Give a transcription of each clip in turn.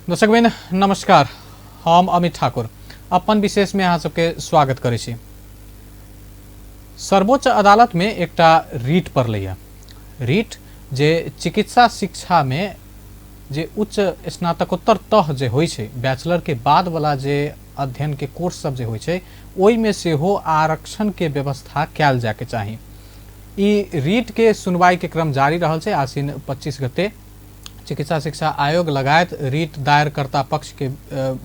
दर्शकबिन नमस्कार, हम अमित ठाकुर अपन विशेष में अहाँ सबके स्वागत करै छी। सर्वोच्च अदालत में एकटा रीट पड़लैए, रीट जे चिकित्सा शिक्षा में जे उच्च स्नातकोत्तर तह जे होइ छै, बैचलर के बाद वाला जे अध्ययन के कोर्स सब जे होइ छै, ओहिमे सेहो आरक्षण के व्यवस्था कयल जायके चाही। ई रीट के सुनवाई के क्रम जारी रहल छै। आश्विन 25 गते चिकित्सा शिक्षा आयोग लगायत रीट दायरकर्ता पक्ष के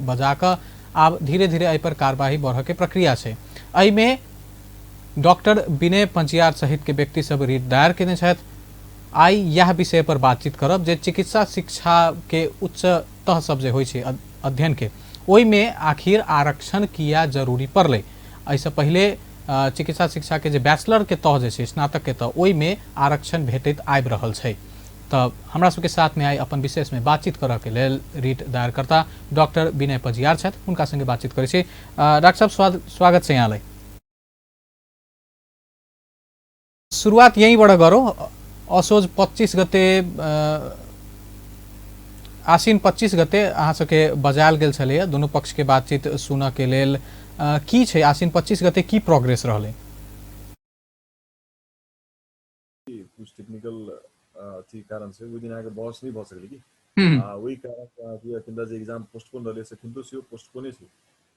बजा कऽ आब धीरे धीरे एहि पर कार्यवाही बढ़ऽ के प्रक्रिया छै। एहिमे डॉक्टर विनय पंजियार सहित के व्यक्ति सब रीट दायर केने छथि। आइ यह विषय पर बातचीत करब जे चिकित्सा शिक्षा के उच्च तह सब जे होइ छै अध्ययन के, ओहिमे आखिर आरक्षण किया जरूरी पड़लै। एहिसँ पहिले चिकित्सा शिक्षा के जे बैचलर के तह जे छै, स्नातक के तह, ओहिमे आरक्षण भेटैत आबि रहल छै। तऽ हमरा सबके साथमे आइ अपन विशेषमे बातचीत करऽ के लेल रीट दायरकर्ता डॉक्टर विनय पजियार छथि, हुनका संगे बातचीत करै छी। डॉक्टर साहब, स्वागत छै यहाँ। शुरुआत यहीँबाट गरौँ। असोज 25 गते, आश्विन 25 गते अहाँ सबके बजायल गेल छलैए दुनू पक्षके बातचीत सुनऽके लेल। की छै आश्विन 25 गते की प्रोग्रेस रहलै? कुछ टेक्निकल अथी कारण से ओहि दिन अहाँके बहस नहि भऽ सकलै कि आ ओहि कारण से अहाँके अखन जे एग्जाम पोस्टपोन रहलै से अखन सेहो पोस्टपोने छै।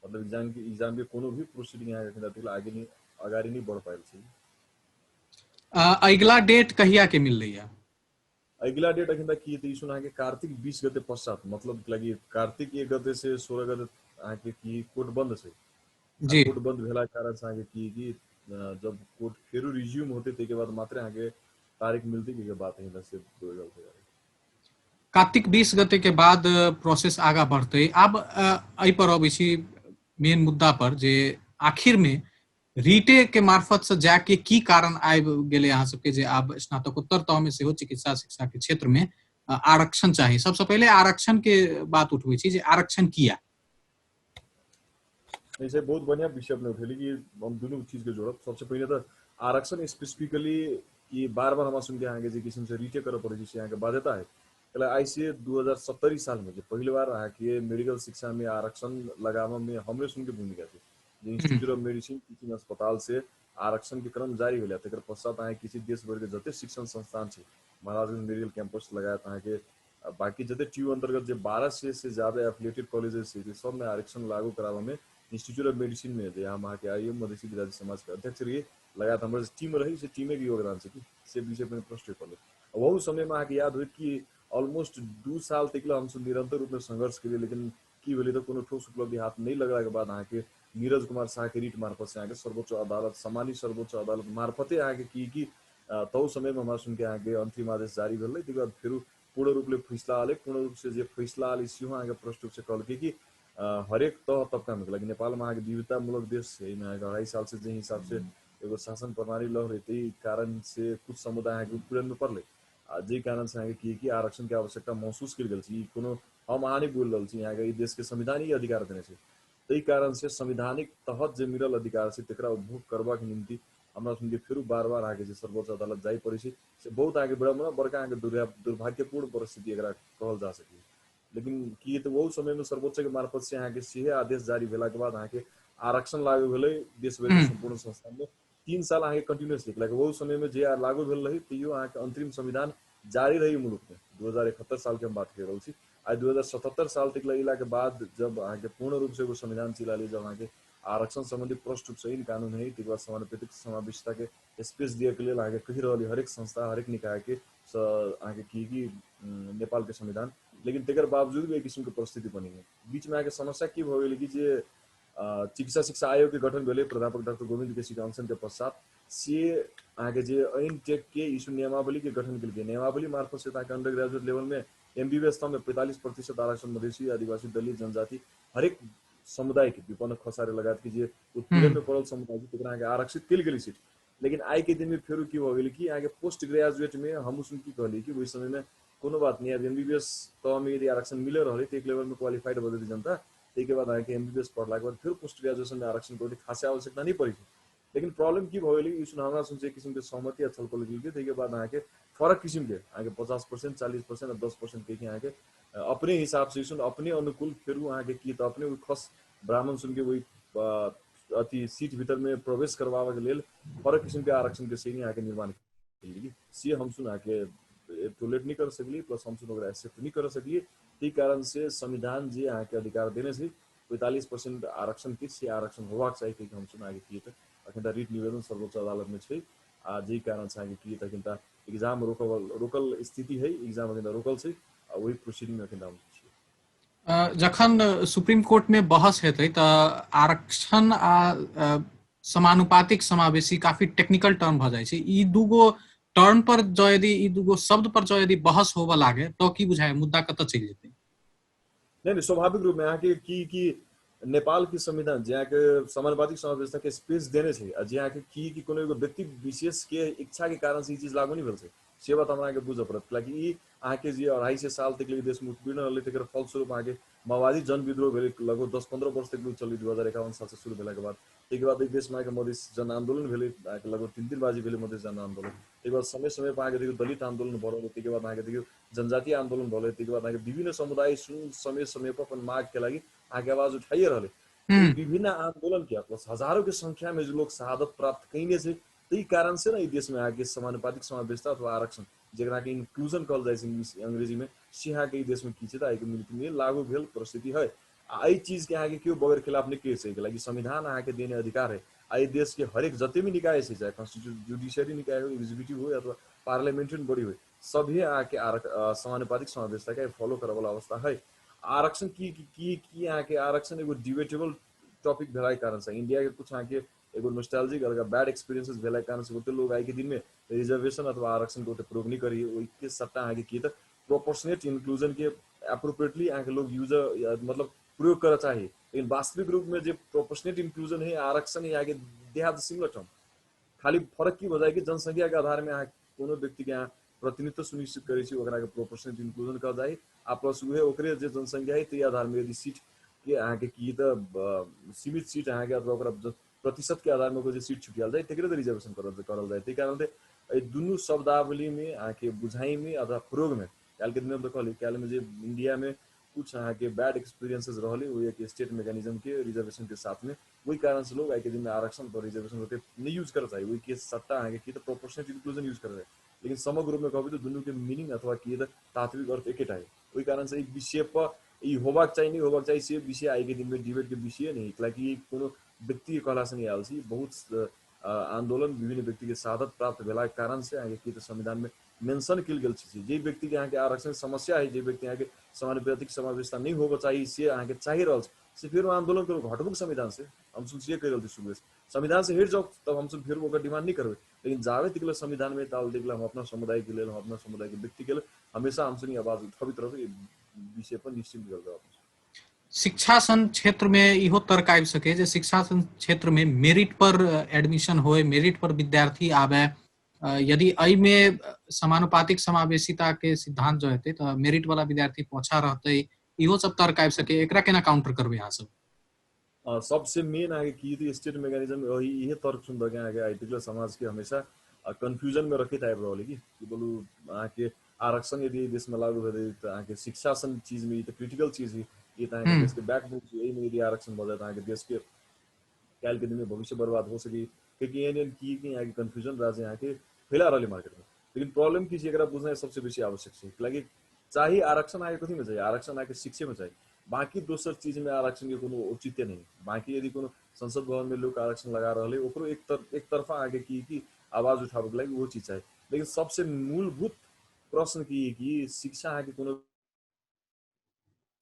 मतलब एग्जाम के कोनो भी प्रोसीडिंग अहाँके अखन तक आगे नहि अगाडि नहि बढ़ पायल छै। अगिला डेट कहिया के मिललैया? अगिला डेट अखन तक की तऽ ई सुन अहाँके कार्तिक 20 गते पश्चात, मतलब लागि कार्तिक 1 गते से 16 गते अहाँके की कोर्ट बंद छै। जी। कोर्ट बंद भेला के कारण से अहाँके की कि जब कोर्ट फेरो रिज्यूम होते ताहिके बाद मात्र अहाँके तारीख मिलते के बात है से। कार्तिक 20 गते के बाद प्रोसेस आगा बढ़ते। आब एहि पर अबै छी मेन मुद्दा पर जे आखिर में रीटे के मार्फत से जाके की कारण आबि गेलै अहाँ सबके जे आब स्नातकोत्तर तह में सेहो चिकित्सा शिक्षा के क्षेत्र में आरक्षण चाही। सबसे पहिले आरक्षण के बात उठबै छी जे आरक्षण किया? ऐसे बहुत बढ़िया विषय अपने उठेली कि हम दुनू चीज के जोड़ब। सबसे पहिले तऽ आरक्षण स्पेसिफिकली कि बार बार हमरा सुन के अहाँके जे किसिम से रीटे करऽ पड़ै छै से अहाँके बाध्यता है। आइ से 2070 साल में जे पहिल बार अहाँके मेडिकल शिक्षा में आरक्षण लगाबऽ में हमरे सुन के भूमिका छै जे इंस्टीट्यूट ऑफ मेडिसिन टीचिंग अस्पताल से आरक्षण के क्रम जारी भेलै। तकर पश्चात अहाँके किसी देश भर के जते शिक्षण संस्थान छै, महाराजगंज मेडिकल कैंपस लगायत अहाँके बाकी जते टीयू अंतर्गत जे 1200 से ज्यादा एफिलिएटेड कॉलेजेस छै, सब में आरक्षण लागू कराबऽ में इंस्टीट्यूट ऑफ मेडिसिन में जे हम अहाँके I am Madhesi विद्यार्थी समाज के अध्यक्ष रहिए लगायत हमर टीम रही से टीमे के योगदान छै कि से विषय पनि प्रश्न पड़लै। वहु समय में अहाँके याद होइत कि ऑलमोस्ट 2 साल तक हमसब निरंतर रूप में संघर्ष केलिए, लेकिन की भेलै तऽ कोनो ठोस उपलब्धि हाथ नहि लगलाके बाद अहाँके नीरज कुमार शाह के रीट मार्फत से अहाँके सर्वोच्च अदालत, सामान्य सर्वोच्च अदालत मार्फते अहाँके की कि तहु समय में हमरा सुनके अहाँके अंतरिम आदेश जारी भेलै। ताहिके बाद फेरो पूर्ण रूपले फैसला आलै। पूर्ण रूप से जे फैसला आलै सेहो अहाँके प्रष्ट रूप से कहलकै कि हरेक तह तबका में लागि नेपालमे अहाँके विविधतामूलक देश छै, एहिमे अहाँके 2.5 साल से जे हिसाब से एगो शासन प्रणाली लहरै ताहि कारण से कुछ समुदाय अहाँके उत्पीड़न में पड़लै आ जाहि कारण से अहाँके की कि आरक्षण के आवश्यकता महसूस कयल गेल छै। ई कोनो हम अहाँ नहि बोलि रहल छी, अहाँके ई देश के संविधान ही अधिकार देने छै। ताहि कारण से संवैधानिक तहत जे मिलल अधिकार छै तकरा उपभोग करबाक निमित्त हमरा सुनके फेरो बार बार अहाँके जे सर्वोच्च अदालत जाय पड़ै छै से बहुत अहाँके विडम्बना, बड़का अहाँके दुर्भाग्यपूर्ण परिस्थिति एकरा कहल जा सकैए। लेकिन की तऽ ओहू समय में सर्वोच्च के मार्फत से अहाँके सेहे आदेश जारी भेलाके बाद अहाँके आरक्षण लागू भेलै देश भरि के सम्पूर्ण संस्थान में 3 साल अहाँके कंटिन्यूअसली। लाइक ओहू समय में जे लागू भेल रही तैयो अहाँके अंतरिम संविधान जारी रही मुल्क में। 2071 साल के हम बात कर रहल छी। आइ 2077 साल तक लगेला के बाद जब अहाँके पूर्ण रूप से एगो संविधान चिला ली, जब अहाँके आरक्षण संबंधी प्रष्ट रूप से कानून है, तकर बाद समानुपातिक समावेशिता के स्पेस दिए के लेल अहाँके कहि रहल हरेक संस्था हरेक निकाय के अहाँके की कि नेपाल के संविधान, लेकिन तकर बावजूद भी एहि किस्म के परिस्थिति बनी है। बीच में अहाँके समस्या की भऽ गेलै कि जे चिकित्सा शिक्षा आयोग के गठन भेलै प्राध्यापक डॉक्टर गोविंद केसी के अनशन के पश्चात, से अहाँके जे ऐन टेक के इशू नियमावली के गठन केलकै। नियमावली मार्फत से अहाँके अंडर ग्रेजुएट लेवल में एमबीबीएस में 45% आरक्षण मधेसी, आदिवासी, दलित, जनजाति हरेक समुदाय के विपन्न खसारे लगायत के जे उत्पीड़न में पड़ल समुदाय छै तकरा अहाँके आरक्षित कयल गेलै सीट। लेकिन आइ के दिन में फेरो की भऽ गेलै कि अहाँके पोस्ट ग्रेजुएट में हम सुन की कहलियै कि ओहि समय में कोनो बात नहीं, अब एमबीबीएस तह में यदि आरक्षण मिले रहलै तऽ एक लेवल में क्वालिफाइड भऽ जेतै जनता, ताहिके बाद अहाँके एमबीबीएस पढ़लाके बाद फेर पोस्ट ग्रेजुएशन में आरक्षण के खासे आवश्यकता नहीं पड़ै छै। लेकिन प्रॉब्लम की भऽ गेलै ई सुन हमरा सुन एक किसिम के सहमति आ छलफल गेल, ताहिके बाद अहाँके फरक किसिम के अहाँके 50%, 40% आ 10% के अहाँके अपने हिसाब से सुन अपने अनुकूल फेरू अहाँके की तऽ अपने खस ब्राह्मण सुन के वही अथी सीट भीतर में प्रवेश करवावे के लेल फरक किसिम के आरक्षण के श्रेणी अहाँके निर्माण केली। से हम सुन अहाँके टोलेट नहीं कर सकली, प्लस हम सुन ओकरा एक्सेप्ट नहीं कर सकली। ताहि कारण से संविधान जे अहाँके अधिकार देने छै 45% आरक्षण के, से आरक्षण होबाक चाही। कि हम सुन अहाँके की तऽ अखन तऽ रिट निवेदन सर्वोच्च अदालत में छै आ जाहि कारण से अहाँके की तऽ अखन तऽ एग्जाम रोकल स्थिति है, एग्जाम अखन तऽ रोकल छै आ वही प्रोसीडिंग में अखन हम छी। जखन सुप्रीम कोर्ट में बहस हेतै तऽ आरक्षण आ समानुपातिक समावेशी काफी टेक्निकल टर्म भऽ जाइ छै। ई दूगो टर्म पर जँ यदि ई दूगो शब्द पर जँ यदि बहस होबऽ लागे तऽ की बुझाय मुद्दा कतऽ चलि जेतै? नहीं नहीं, स्वाभाविक रूप में अहाँके की की नेपाल के संविधान जे अहाँके समानुपातिक समावेशता के स्पेस देने छै आ जे अहाँके की की कोनो एगो व्यक्ति विशेष के इच्छा के कारण से ई चीज लागू नहीं भेल छै, से बात हमरा अहाँके बुझऽ पड़त। कियाकि ई अहाँके जे 250 साल तक देश में उत्पीड़न रहलै तकर फलस्वरूप अहाँके माओवादी जनविद्रोह भेलै, लगभग 10-15 वर्ष तक चललै 2051 साल से शुरू भेलाके बाद। ताहिके बाद एहि देशमे अहाँके मधेश जनआन्दोलन भेलै, अहाँके लगभग 3-3 बाजी भेलै मधेस जनआन्दोलन। ताहिके बाद समय समय पर अहाँके देखियौ दलित आन्दोलन भऽ रहलै, ताहिके बाद अहाँके देखियौ जनजातीय आन्दोलन भऽ रहलै, ताहिके बाद अहाँके विभिन्न समुदाय समय समय पर अपन माग के लागि अहाँके आवाज उठाइए रहलै। विभिन्न आन्दोलन के प्लस हजारों के संख्या में जो लोग शहादत प्राप्त कयने छै, ताहि कारण से ने देश में अहाँके समानुपातिक समावेशता अथवा आरक्षण जकरा के इंक्लूजन कहल जाइ छै इंग्लिश अंग्रेजी में, से अहाँके ई देश में की छै तऽ आइके मिनट में लागू भेल परिस्थिति है। आ एहि चीज के अहाँके केओ बगैर खिलाफ नहि कहि सकै, कि संविधान अहाँके देने अधिकार है। आ एहि देश के हरेक जते भी निकाय छै, चाहे कॉन्स्टिट्यूट जुडिशियरी निकाय हो, एग्जीक्यूटिव हो अथवा पार्लियामेंट्रियन बॉडी हो, सभी अहाँके समानुपातिक समावेशता के फॉलो करऽ वाला अवस्था है। आरक्षण की की की अहाँके आरक्षण एगो डिबेटेबल टॉपिक भेला के कारण से इंडिया के कुछ अहाँके एगो नोस्टैल्जिक और बैड एक्सपीरियंसेस भेला के कारण से ओते लोग आइ के दिन में रिजर्वेशन अथवा आरक्षण के ओते प्रयोग नहीं करी। ओहि के सट्टा अहाँके की तऽ प्रोपोर्शनेट इंक्लूजन के अप्रोप्रिएटली अहाँके लोग यूज मतलब प्रयोग करऽ चाही। लेकिन वास्तविक रूप में जे प्रोपोर्शनेट इंक्लूजन है आरक्षण है अहाँके they have the similar term, खाली फरक की हो जाए कि जनसंख्या के आधार में अहाँ कोनो व्यक्ति के अहाँ प्रतिनिधित्व सुनिश्चित करै छी ओकरा के प्रोपोर्शनेट इंक्लूजन कहल जाए। आ प्लस उहे ओकरे जे जनसंख्या है ताहि आधार में यदि सीट के अहाँके की तऽ सीमित सीट अहाँके अथवा ओकरा प्रतिशत के आधार में ओकर जे सीट छुटियाल जाए तकरे तऽ रिजर्वेशन करल जाए। ताहि कारण एहि दुनू शब्दावली में अहाँके बुझाई में अथवा प्रयोग में काल्हि के दिन हम तऽ कहली काल्हि में जे इंडिया में कुछ अहाँके बैड एक्सपीरियंसेस रहलै ओहि एक स्टेट मैकेनिज्म के रिजर्वेशन के साथ में, वही कारण से लोग आइ के दिन में आरक्षण पर रिजर्वेशन ओते नहीं यूज कर चाही। ओहि के सट्टा अहाँके की तऽ प्रोपोर्शनेट इंक्लूजन यूज कर चाही। लेकिन समग्र रूप में कहबै तऽ दुनू के मीनिंग अथवा की तऽ तात्विक अर्थ एकेटा है। ओहि कारण से ई विषय पर ई होबाक चाही नहीं होबाक चाही से विषय आइ के दिन में डिबेट के विषय नहीं, कियाकि कोनो व्यक्ति के कहला से नहीं आयल छै। बहुत आंदोलन विभिन्न व्यक्ति के शहादत प्राप्त भेला के कारण से अहाँके की तऽ संविधान में मेंशन कयल गेल छै। जे व्यक्ति के अहाँके आरक्षण समस्या है, जे व्यक्ति अहाँके समानुपातिक समावेशता नहीं होबऽ चाही से अहाँके चाहि रहल छै, से फेर आंदोलन करू घटबू संविधान से। हम सुन से कहि रहल छी शुरुए से संविधान से हटि जाउ तब हम सब फेर ओकर डिमांड नहीं करबै, लेकिन जाबे तक संविधान में ताल तक हम अपना समुदाय के लेल, हम अपना समुदाय के व्यक्ति के लेल हमेशा हम सुनी आवाज उठाबैत रहबै। विषय पर निश्चिंत भेल रहब। शिक्षा सन क्षेत्र में इहो तर्क आबि सके जे शिक्षा सन क्षेत्र में मेरिट पर एडमिशन होय, मेरिट पर विद्यार्थी आबे, यदि एहिमे समानुपातिक समावेशिता के सिद्धांत जो हेतै तऽ मेरिट वाला विद्यार्थी पाछा रहतै, इहो सब तर्क आबि सके, एकरा केना काउंटर करबै अहाँ सब? सबसे मेन अहाँके की तऽ स्टेट मैकेनिज्म इहे तर्क सुनदऽ के अहाँके आइ तक समाज के हमेशा कंफ्यूजन में रखैत आबि रहल है कि बोलू अहाँके आरक्षण यदि देश में लागू भेलै तऽ अहाँके शिक्षा सन चीज में ई तऽ क्रिटिकल चीज है, ई तऽ अहाँके देश के बैकबोन छै, एहिमे यदि आरक्षण भऽ जाए तऽ अहाँके देश के काल्हि के दिन में भविष्य बर्बाद हो सकी। कियाकि एहन एहन की कि अहाँके कंफ्यूजन राज अहाँके फैला रहल है मार्केट में। लेकिन प्रॉब्लम की छै एकरा बुझनाइ सबसे बेसी आवश्यक छै। कियाकि चाही आरक्षण अहाँके कथी में चाही, आरक्षण अहाँके शिक्षे में चाही, बाकी दोसर चीज में आरक्षण के कोनो औचित्य नहीं। बाकी यदि कोनो संसद भवन में लोग आरक्षण लगा रहल है ओकरो एक तरफा अहाँके की कि आवाज उठाबऽ के लागि ओहो चीज चाही। लेकिन सबसे मूलभूत प्रश्न की कि शिक्षा अहाँके कोनो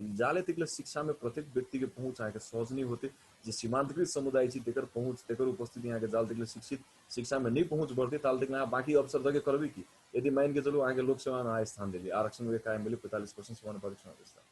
जाले तक शिक्षा में प्रत्येक व्यक्ति के पहुंच अहाँके सहज नहीं होते। जे सीमांतकृत समुदाय छै तेकर पहुंच, तेकर उपस्थिति अहाँके जाल तक शिक्षित शिक्षा में नहीं पहुंच बढ़ते ताल तक अहाँ बाकी अवसर दके करबै की। यदि मान के चलू अहाँके लोक सेवा में अहाँ स्थान देली, आरक्षण के कायम भेलै 45% समानुपातिक समावेशता,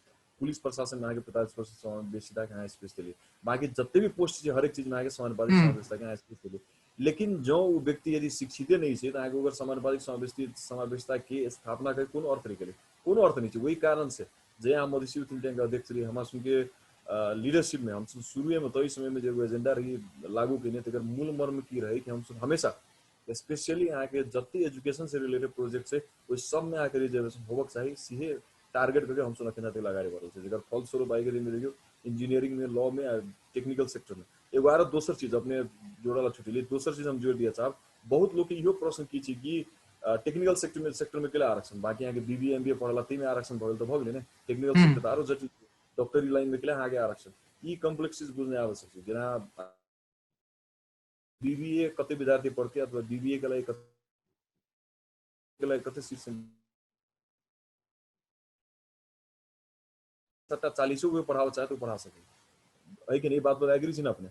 पुलिस प्रशासन में अहाँके 45% समावेशिता के अहाँ स्पेस देली, बाकी जते भी पोस्ट छै हरेक चीज में अहाँके समानुपातिक समावेशिता के अहाँ स्पेस देली। लेकिन जँ ओ व्यक्ति यदि शिक्षिते नहीं छै तऽ अहाँके ओकर समानुपातिक समावेशिता के स्थापना के कोनो अर्थ नहीं गेलै, कोनो अर्थ नहीं छै। वही कारण से जे अहाँ मधेसी थिंक टैंक अध्यक्ष रही, हमरा सुनके लीडरशिप में हम सब शुरुए में तो समय में जे एगो एजेंडा रही लागू केने तकर मूल मर्म की रहे कि हम सब हमेशा स्पेशली अहाँके जते एजुकेशन से रिलेटेड प्रोजेक्ट छै ओहि सब में अहाँके रिजर्वेशन होबक चाही, सीधे टारगेट करके हमसब अखन तक अगाडि बढ़ल छै, जकर फलस्वरूप आइ के दिन में देखियौ इंजीनियरिंग में, लॉ में आ टेक्निकल सेक्टर में। एगो आरो दोसर चीज अपने जोड़ल छुटली, दोसर चीज हम जोड़ दिया चाहब, बहुत लोग के इहो प्रश्न की छै कि टेक्निकल सेक्टर में केला आरक्षण, बाकी अहाँके बीबीए एमबीए पढ़ला ताहिमे आरक्षण भऽ गेल तऽ भऽ गेलै ने, टेक्निकल सेक्टर तऽ आरो जटिल, डॉक्टरी लाइन में केला अहाँके आरक्षण? ई कॉम्प्लेक्स चीज बुझनाइ आवश्यक छै। जेना बीबीए कते विद्यार्थी पढ़ते अथवा बीबीए के लागि कते सीट, सट्टा 40 गो पढ़ाओ चाहे तो पढ़ा सके है कि नहीं? बात पर एग्री छी ने अपने?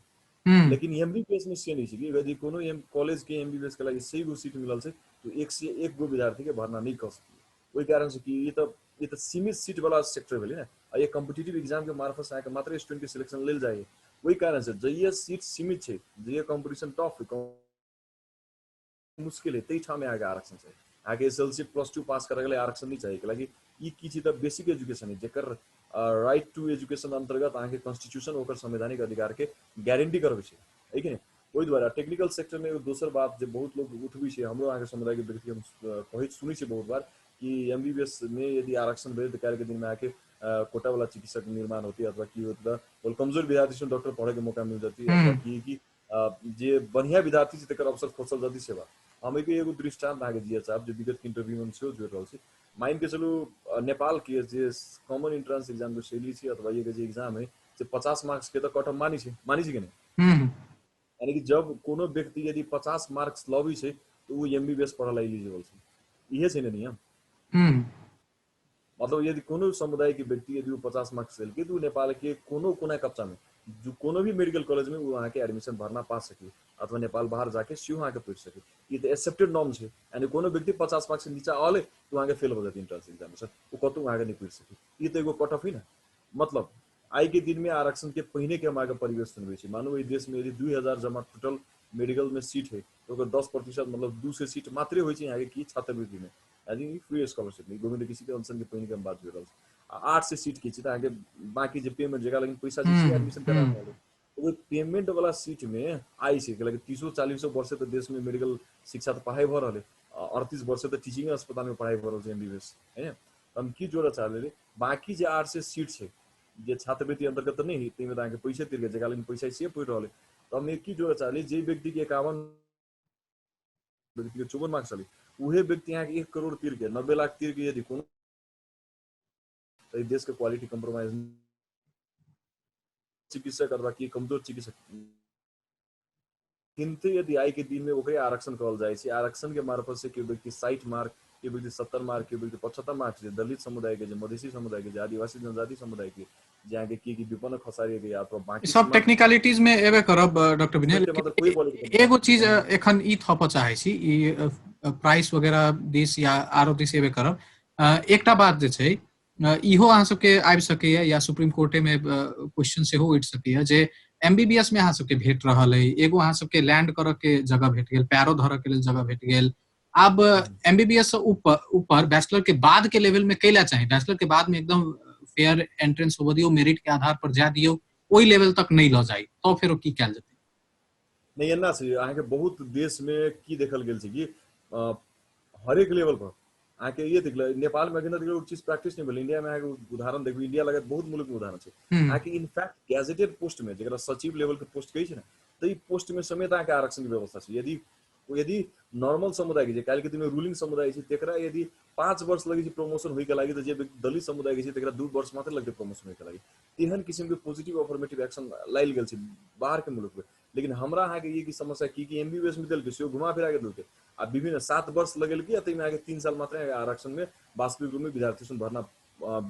लेकिन एमबीबीएस में से नहीं छै कि यदि कोनो एम कॉलेज के एमबीबीएस के लागि 100 गो सीट मिलल छै तो 101 गो विद्यार्थी के भर्ना नहीं कर सकी। ओहि कारण से कि ई तऽ सीमित सीट वाला सेक्टर भेलै ने, आ ये कॉम्पिटिटिव एग्जाम के मार्फत से अहाँके मात्र स्टूडेंट के सिलेक्शन लेल जाइए। ओहि कारण से जहिया सीट सीमित छै, जहिया कॉम्पिटिशन टफ, मुश्किल है, ताहि ठाम अहाँके आरक्षण छै। अहाँके एसएलसी प्लस टू पास करैके लेल आरक्षण नहि चाही, कैलाकि ई की छै तऽ बेसिक एजुकेशन है, जेकर राइट टू एजुकेशन अंतर्गत अहाँके कॉन्स्टिट्यूशन ओकर संवैधानिक अधिकार के गारंटी करबै छै, है कि नहि? ओहि दुआरे टेक्निकल सेक्टर में एगो दोसर बात जे बहुत लोग उठबै छै, हमरो अहाँके समुदाय के व्यक्ति हम कहैत सुनै छियै बहुत बार कि एमबीबीएस में यदि आरक्षण भेल तऽ काल्हि के दिन में अहाँके कोटा वाला चिकित्सक निर्माण होती, अथवा की होत तऽ कमजोर विद्यार्थी से डॉक्टर पढ़े के मौका मिल जाती, अथवा की कि जे बढ़िया विद्यार्थी छै तकर अवसर खोसल जाती। सेवा हम एगो दृष्टांत अहाँके दिअ चाहब जे विगत के इंटरव्यू में हम सेहो जोड़ि रहल छी। मान के चलू नेपाल के जे कॉमन एंट्रेंस एग्जाम के शैली छै अथवा ये जे एग्जाम है से 50 मार्क्स के तऽ कट ऑफ मानी छै, मानी छै कि नहि? यानी कि जब कोनो व्यक्ति यदि 50 मार्क्स लबै छै तऽ ओ एमबीबीएस पढ़ऽ ला एलिजिबल छै, इहे छै ने नियम? मतलब यदि कोनो समुदाय के व्यक्ति यदि वो 50 मार्क्स लेलकै तऽ ओ नेपाल के कोनो कोना कब्जा में जो कोनो भी मेडिकल कॉलेज में वो अहाँके एडमिशन भरना पा सकी अथवा नेपाल बाहर जाके सेहो अहाँके पढ़ि सकी। ई तऽ एक्सेप्टेड नॉर्म छै। यानी कोनो व्यक्ति 50 मार्क्स से नीचा अलै तऽ अहाँके फेल हो जाती एंट्रेंस एग्जाम में, ओ कतहु अहाँके नहि पढ़ि सकी। ई तऽ एगो कट ऑफ ही ने। मतलब आइ के दिन में आरक्षण के पहिने के हम अहाँके परिवेश सुनबै छी। मानू एहि देश में यदि 2000 जमा टोटल मेडिकल में सीट है तऽ ओकर 10% मतलब 200 सीट मात्रे होइ छै अहाँके की छात्रवृत्ति में, यानी फ्री स्कॉलरशिप में, गोविंद केसी के अनशन के पहिने के हम बात जोड़ रहल छी। आ 800 सीट के छै तऽ अहाँके बाकी जे पेमेंट जकरा लग पैसा छै से एडमिशन करा रहल है, ओहि पेमेंट वाला सीट में आइ छै, कैलाकि 30-40 वर्ष तऽ देश में मेडिकल शिक्षा तऽ पढ़ाइ भऽ रहल है, 38 वर्ष तऽ टीचिंग अस्पताल में पढ़ाइ भऽ रहल छै एमबीबीएस, है ने? हम की जोड़ऽ चाहले, बाकी जे 800 सीट छै जे छात्रवृत्ति अंतर्गत तऽ नहि है, ताहिमे तऽ अहाँके पैसे तिर के जकरा लग पैसा से पढ़ि रहल है। तऽ हम की जोड़ऽ चाहली, जे व्यक्ति के 51, व्यक्ति के 54 मार्क्स छलै, उहे व्यक्ति अहाँके 1 करोड़ तिर के, 90 लाख तिर के यदि कोनो तऽ देश के क्वालिटी कम्प्रोमाइज चिकित्सक अथवा की कमजोर चिकित्सक किनते यदि आइ के दिन में ओकरे आरक्षण कहल जाइ छै। आरक्षण के मार्फत से केओ व्यक्ति 60 मार्क, केओ व्यक्ति 70 मार्क, केओ व्यक्ति 75 मार्क जे दलित समुदाय के, जे मधेसी समुदाय के, जे आदिवासी जनजाति समुदाय के, जे अहाँके की की विपन्न खसारी के अथवा बाकी सब टेक्निकलिटीज में एबे करब डॉक्टर विनय, लेकिन एगो चीज एखन ई थपऽ चाहै छी, ई प्राइस वगैरह दिस या आरो दिस एबे करब। एकटा बात जे छै, इहो अहाँ सबके आबि सकैया या सुप्रीम कोर्टे में क्वेश्चन सेहो उठि सकैया जे एमबीबीएस में अहाँ सबके भेट रहल अइ, एगो अहाँ सबके लैंड करऽ के जगह भेट गेल, पैरो धरऽ के लेल जगह भेट गेल, आब एमबीबीएस से ऊपर ऊपर बैचलर के बाद के लेवल में कैला चाही? बैचलर के बाद में एकदम फेयर एंट्रेंस होबऽ दियौ, मेरिट के आधार पर जाय दियौ, ओहि लेवल तक नहि लऽ जाइ तऽ फेरो की कयल जेतै? नहि, एना छै, अहाँके बहुत देश में की देखल गेल छै कि हरेक लेवल पर अहाँके ये देखल, नेपाल में अखन तक ओ चीज प्रैक्टिस नहि भेल। इंडिया में अहाँके उदाहरण देखबै, इंडिया लगत बहुत मुल्क में उदाहरण छै। अहाँके इनफैक्ट गैजेटेड पोस्ट में, जकरा सचिव लेवल के पोस्ट कहै छै ने, तऽ ई पोस्ट में समेत अहाँके आरक्षण के व्यवस्था छै। यदि यदि नॉर्मल समुदाय के जे काल्हि के दिन में रूलिंग समुदाय छै तेकरा यदि 5 वर्ष लगै छै प्रमोशन होइके लागि, तऽ जे व्यक्ति दलित समुदाय के छै तेकरा 2 वर्ष मात्र लगतै प्रमोशन होइके लागि। तेहन किसिम के पॉजिटिव अफर्मेटिव एक्शन लायल गेल छै बाहर के मुल्क में। लेकिन हमरा अहाँके ये की समस्या की कि एमबीबीएस में देलकै सेहो घुमा फिरा के देलकै आ विभिन्न 7 वर्ष लगेलकै, आ ताहिमे अहाँके 3 साल मात्र आरक्षण में वास्तविक रूप में विद्यार्थी सुन भर्ना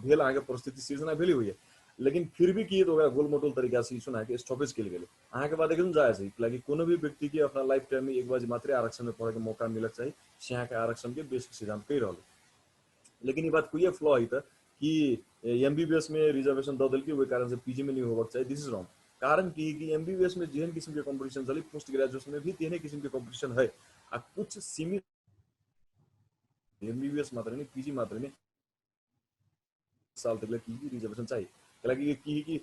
भेल। अहाँके परिस्थिति सिर्जना भेली होइए, लेकिन फिर भी की तऽ ओकरा गोल मोटोल तरीका से सुन अहाँके स्टॉपेज कयल गेलै। अहाँके बात एकदम जायज है, लाकि कोनो भी व्यक्ति के अपना लाइफ टाइम में एक बार मात्रे आरक्षण में पढ़े के मौका मिलक चाही, से अहाँके आरक्षण के बेसिक सिद्धांत कहि रहल। लेकिन ई बात कोई फ्लॉ है तऽ कि एमबीबीएस में रिजर्वेशन दऽ देलकै, ओहि कारण से पीजी में नहीं होबक चाही, this is wrong. कारण की कि एमबीबीएस में जेहन किस्म के कंपटीशन चली, पोस्ट ग्रेजुएशन में भी तेहने किस्म के कंपटीशन है, आ कुछ सीमित एमबीबीएस मात्र नहीं, पीजी मात्र नहीं, साल तक की रिजर्वेशन चाहिए। कैलाकि की कि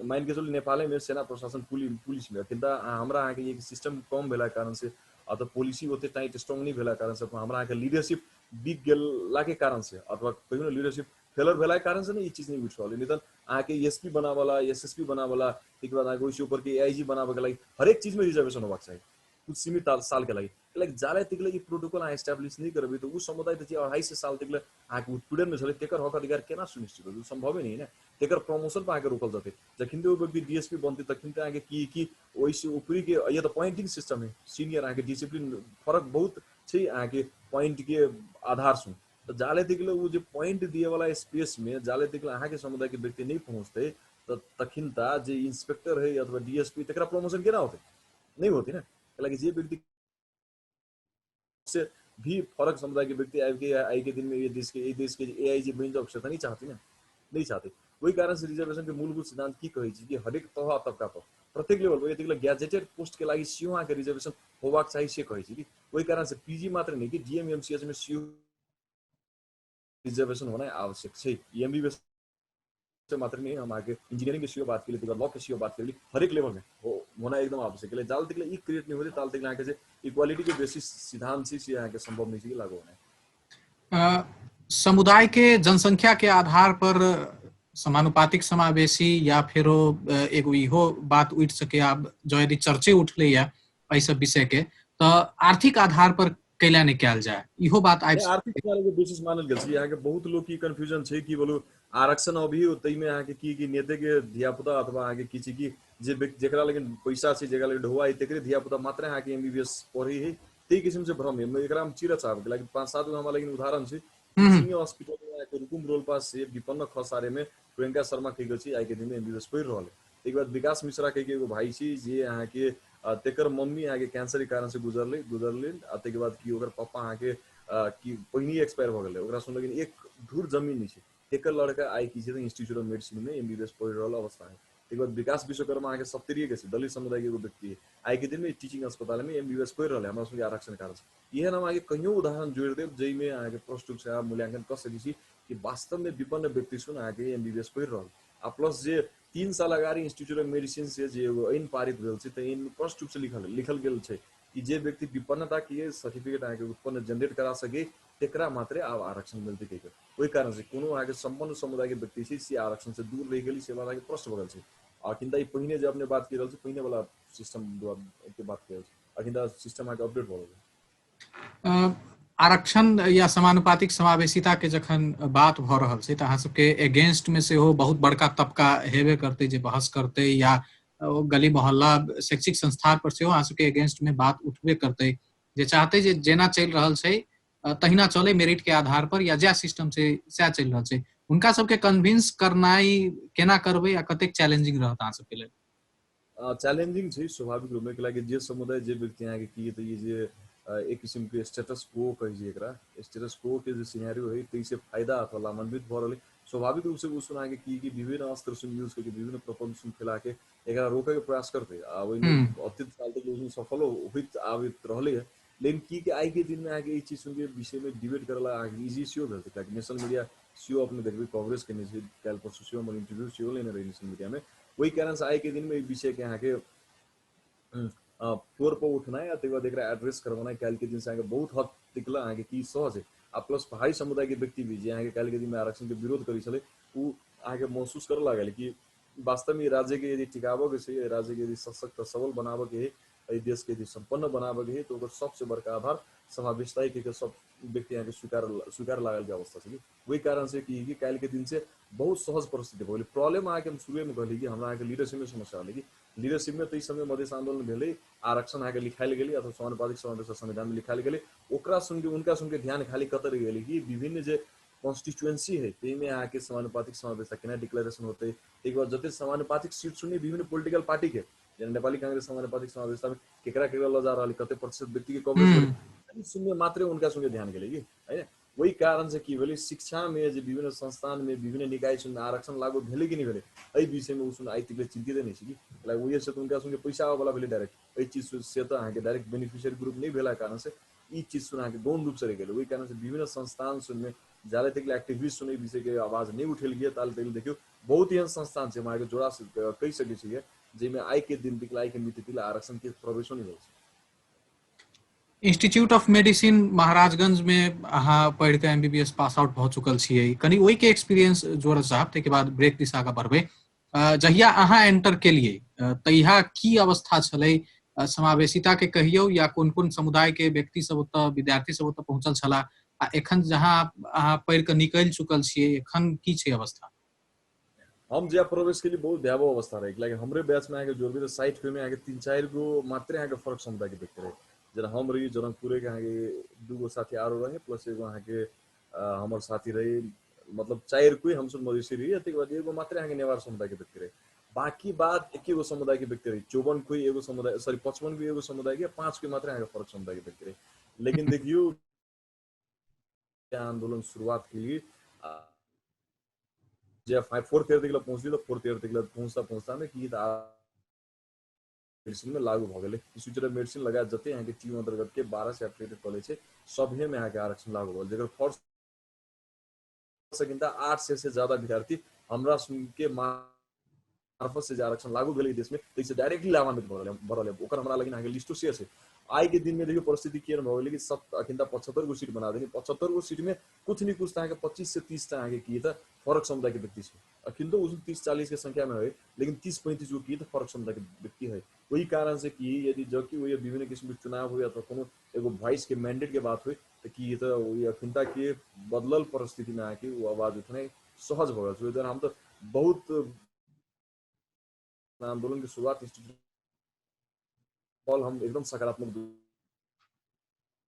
मान के चलू नेपाले में सेना, प्रशासन, पुलिस में अखन हमरा अहाँके एक सिस्टम कम भेला कारण से अथवा पॉलिसी ओते टाइट स्ट्रॉन्ग नहीं भेला कारण से, अथवा हमरा अहाँके लीडरशिप वीक गेला के कारण से, अथवा कहियो ने लीडरशिप फेलर भेला के कारण से ने ई चीज नहीं उठि रहल है। नहीं तऽ अहाँके एसपी बनावला, एसएसपी बनावला, ताहिके बाद अहाँके ओहिसँ ऊपर के एआईजी बनाबऽ के लागि हरेक चीज में रिजर्वेशन होबाक चाही कुछ सीमित साल के लागि। लाइक जाले तक ई प्रोटोकॉल अहाँ एस्टेब्लिश नहीं करबै तऽ ओ समुदाय तऽ जे 250 साल तक अहाँके उत्पीड़न में छलै तेकर हक अधिकार केना सुनिश्चित होतै? संभवे नहीं ने। तेकर प्रमोशन पर अहाँके रोकल जेतै। जखन ओ व्यक्ति डीएसपी बनतै तखन तऽ अहाँके की की ओहिसँ ऊपरी के ये तऽ पॉइंटिंग सिस्टम है, सीनियर अहाँके डिसिप्लिन फरक बहुत छै अहाँके पॉइंट के आधार से। तऽ जाले तक ओ जे पॉइंट दिए वाला स्पेस में जाले तक अहाँके समुदाय के व्यक्ति नहीं पहुँचतै तऽ तखन ता जे इंस्पेक्टर है अथवा डीएसपी तकरा प्रमोशन केना होतै? नहीं होतै ने। कैलाकि जे व्यक्ति से भी फरक समुदाय के व्यक्ति आबि के आइ के दिन में ये देश के एहि देश के एआईजी बनि जाओ से तऽ नहीं चाहती ने, नहीं चाहते। ओहि कारण से रिजर्वेशन के मूलभूत सिद्धांत की कहै छै कि हरेक तह आ तबका पर प्रत्येक लेवल पर यदि गैजेटेड पोस्ट के लागि सेहो अहाँके रिजर्वेशन होबाक चाही से कहै छै कि ओहि कारण से पीजी मात्र नहीं कि डीएमएमसीएच में सेहो रिजर्वेशन होना आवश्यक छै। एमबीबीएस मात्र नहीं, हम आगे इंजीनियरिंग के सेहो बात केली, लॉ के सेहो बात केली, हरेक लेवल में होना एकदम आवश्यक है। जाल तक ई क्रिएट नहीं होते ताल तक अहाँके जे इक्वालिटी के बेसिस सिद्धांत छै से अहाँके संभव नहीं छै लागू होना। समुदाय के जनसंख्या के आधार पर समानुपातिक समावेशी या फेरो एगो इहो बात उठि सके, आब जो यदि चर्चे उठले या एहि सब विषय के तऽ आर्थिक आधार पर कैला नहि कयल जाय, इहो बात आबि आर्थिक आधार के बेसिस मानल गेल छै। अहाँके बहुत लोक की कंफ्यूजन छै कि बोलू आरक्षण अभी ताहिमे अहाँके की की नेते के धियापुता अथवा अहाँके की छै कि जे जेकरा लेकिन पैसा छै, जेकरा लेकिन ढोआ है, तेकरे धियापुता मात्र अहाँके एमबीबीएस पढ़े है, ताहि किसिम से भ्रम है। एकरा हम चिरऽ चाहब कि 5-7 गो हमरा लेकिन उदाहरण छै। सिंह हॉस्पिटल में अहाँके रुकुम रोलपा से विपन्न खसारे में प्रियंका शर्मा कहि छै आइ के दिन में एमबीबीएस पढ़ि रहल है। ताहिके बाद विकास मिश्रा कहि के एगो भाई छै जे अहाँके तेकर मम्मी अहाँके कैंसर के कारण से गुजरलै आ ताहिके बाद की ओकर पप्पा अहाँके की पहिने एक्सपायर भऽ गेलै, ओकरा सुन लेकिन एक धूर जमीन नहि छै, तेकर लड़का आइ की छै इंस्टीट्यूट ऑफ मेडिसिन में एमबीबीएस पढ़ि रहल अवस्था है। ताहिके बाद विकास विश्वकर्मा अहाँके सप्तरीये के छै, दलित समुदाय के एगो व्यक्ति है, आइ के दिन में टीचिंग अस्पताल में एमबीबीएस पढ़ि रहल है हमरा सबके आरक्षण कारण से। एहन हम अहाँके कहियो उदाहरण जोड़ि देब जाहिमे अहाँके प्रश्न रूप से अहाँ मूल्यांकन कऽ सकै छी कि वास्तव में विपन्न व्यक्ति सुन अहाँके एमबीबीएस पढ़ि रहल आ प्लस जे 3 साल अगाडि इंस्टीट्यूट ऑफ मेडिसिन से जे एगो ऐन पारित भेल छै तऽ ऐन में स्पष्ट रूप से लिखल गेल छै कि जे व्यक्ति विपन्नता के सर्टिफिकेट अहाँके उत्पन्न जनरेट करा सके तेकरा मात्रे आब आरक्षण मिलतै कहि के। ओहि कारण से कोनो अहाँके सम्पन्न समुदाय के व्यक्ति छै से आरक्षण से दूर रहि गेली से बात अहाँके प्रश्न भऽ गेल छै। अखिन तऽ ई पहिने जे अपने बात कहि रहल छी पहिने वाला सिस्टम के बात कहि रहल छी, अखिन तऽ सिस्टम अहाँके अपडेट भऽ गेल। आरक्षण या समानुपातिक समावेशिता के जखन बात भऽ रहल छै तऽ अहाँ सबके अगेंस्ट में सेहो बहुत बड़का तबका हेबे करतै जे बहस करतै या गली मोहल्ला शैक्षिक संस्था पर सेहो अहाँ सबके अगेंस्ट में बात उठबे करतै जे चाहतै जे जेना चलि रहल छै तहिना चले मेरिट के आधार पर या जै सिस्टम से सएह चलि रहल छै, हुनका सबके कन्विंस करनाइ केना करबै आ कतेक चैलेंजिंग रहत अहाँ सबके लेल? चैलेंजिंग छै स्वाभाविक रूपमे, कैलाकि जे समुदाय जे व्यक्ति अहाँके की तऽ ई जे एक किसिमके स्टेटस को कहै छै एकरा, स्टेटस को के जे सिनेरियो है ताहिसँ फायदा अथवा लाभान्वित भऽ रहल है। स्वाभाविक रूप से ओ सुन अहाँके की कि विभिन्न अस्त्र सुन यूज करके विभिन्न प्रपंच सुन फैला के एकरा रोके के प्रयास करते आ ओहिमे अतीत साल तक लोग सफलो होइत आबैत रहलै है। लेकिन की कि आइ के दिन में अहाँके ई चीज सुन के विषय में डिबेट करला अहाँके इजी सेहो भेल छै, कियाकि नेशनल मीडिया सेहो अपने देखबै कवरेज केने छै, काल्हि परसू सेहो हमर इंटरव्यू सेहो लेने रही नेशनल मीडिया में। ओहि कारण से आइ के दिन में ई विषय के अहाँके फ्लोर पर उठनाइ आ ताहिके बाद एकरा एड्रेस करवानाइ काल्हि के दिन से अहाँके बहुत हद तक अहाँके की सहज है। आ प्लस पहाड़ी समुदाय के व्यक्ति भी जे अहाँके काल्हि के दिन में आरक्षण के विरोध करै छलै ओ अहाँके महसूस करऽ लागल कि वास्तव में राज्य के यदि टिकाबऽ के छै, राज्य के यदि सशक्त सबल बनाबऽ के है, एहि देश के यदि संपन्न बनाबऽ के है तऽ ओकर सबसे बड़का आधार समावेशिता के सब व्यक्ति अहाँके स्वीकार लागल के अवस्था छै। ओहि कारण से की काल्हि के दिन से बहुत सहज परिस्थिति भऽ गेलै। प्रॉब्लम अहाँके हम शुरुए में कहली कि हमरा अहाँके लीडरशिप में समस्या होलै कि लीडरशिप में ताहि समय मधेश आंदोलन भेलै, आरक्षण अहाँके लिखायल गेलै अथवा समानुपातिक समावेश संविधान में लिखायल गेलै, ओकरा सुन के उनका सुन के ध्यान खाली कतऽ रहि गेलै कि विभिन्न जे कॉन्स्टिट्यूएंसी है ताहिमे अहाँके समानुपातिक समावेश केना डिक्लेरेशन होतै, ताहिके बाद जते समानुपातिक सीट सुनी विभिन्न पोलिटिकल पार्टी के जेना नेपाली कांग्रेस समानुपातिक समावेशता में केकरा केकरा लऽ जा रहल कते प्रतिशत व्यक्ति के कवरेज सुनने मात्रे उनका सुनके ध्यान गेलै कि होइन। ओहि कारण से की भेलै शिक्षा में जे विभिन्न संस्थान में विभिन्न निकाय सुन आरक्षण लागू भेलै कि नहि भेलै एहि विषय में ओ सुन आइ तक चिंतित नहि छै कि ओहि से उनका सुनके पैसा आबऽ वाला भेलै डायरेक्ट एहि चीज से तऽ अहाँके डायरेक्ट बेनिफिशियरी ग्रुप नहि भेला कारण से ई चीज सुन अहाँके गौण रूप से रहि गेलै। ओहि कारण से विभिन्न संस्थान सुनमे जाले तक एक्टिविस्ट सुन एहि विषय के आवाज नहि उठेल गेल ताले तक देखियौ बहुत एहन संस्थान छै हम अहाँके जोड़ा कहि सकै छियै जाहिमे आइ के दिन तक आइ के मिति तक आरक्षण के प्रवेशो नहि भेल छै। इंस्टीट्यूट ऑफ मेडिसिन महाराजगंज में अहाँ पढ़ि कऽ एमबीबीएस पास आउट भऽ चुकल छियै, कनि ओहिके एक्सपीरियंस जोड़ऽ चाहब, ताहिके बाद ब्रेक दिस आगाँ बढ़बै। जहिया अहाँ एंटर केलियै तहिया की अवस्था छलै, समावेशिता के कहियौ या कोन कोन समुदाय के व्यक्ति सब ओतऽ, विद्यार्थी सब ओतऽ पहुँचल छलाह, आ एखन जहाँ अहाँ पढ़ि कऽ निकलि चुकल छियै एखन की छै अवस्था? हम जब प्रवेश के लिए बहुत भयावह अवस्था रहे, लाइक हमरे बैच में आके जोड़बी तो 60 में आके 3-4 गो मात्रे आके फर्क समुदाय के व्यक्ति रहे। जेना हम रही जनकपुरे के अहाँके 2 गो साथी आरो रहे, प्लस एगो अहाँके हमर साथी रहे, मतलब 4 कोई हमसब मधेसी रही, ताहिके बाद एगो मात्रे अहाँके नेवार समुदाय के व्यक्ति रहे। बाकी बात एके गो समुदाय के व्यक्ति रहे, 54 कोई एगो समुदाय, सॉरी 55 कोई एगो समुदाय के, 5 कोई मात्रे अहाँके फर्क समुदाय के व्यक्ति रहे। लेकिन देखियौ आंदोलन शुरुआत के लिए जे फोर्थ ईयर तक पहुँचली, तो फोर्थ ईयर तक पहुँचता पहुँचता में की मेडिसिन में लागू भऽ गेलै। इंस्टीट्यूट ऑफ मेडिसिन लगायत जते अहाँके टीम अंतर्गत के 12 से एफिलिएटेड कॉलेज छै सभे में अहाँके आरक्षण लागू भऽ गेल, जकर फर्स्ट सकिनता 800 से ज्यादा विद्यार्थी हमरा सुन के मार्फत से जे आरक्षण लागू भेलै देश में ताहिसँ डायरेक्टली लाभान्वित भऽ रहल है। ओकर हमरा लगिन अहाँके लिस्टो शेयर छै। आइ के दिन में देखियौ परिस्थिति केहन भऽ गेलै कि सब अखिनता 75 गो सीट बना देनी, 75 गो सीट में कुछ नहीं कुछ अहाँके 25 से 30 टा अहाँके की तऽ फरक समुदाय के व्यक्ति छै। अखन तो उसमें 30-40 के संख्या में है, लेकिन 30-35 गो की तऽ फरक समुदाय के व्यक्ति है। वही कारण से कि यदि जबकि वही विभिन्न किस्म के चुनाव हुए अथवा कोनो एगो वॉइस के मैंडेट के बात हुई तो की तऽ वही अखिनता के बदलल परिस्थिति में आके वो आवाज उठनाइ सहज भऽ गेल छै। ओहि दुआरे हम तऽ बहुत आंदोलन के शुरुआत इंस्टीट्यूट हम एकदम सकारात्मक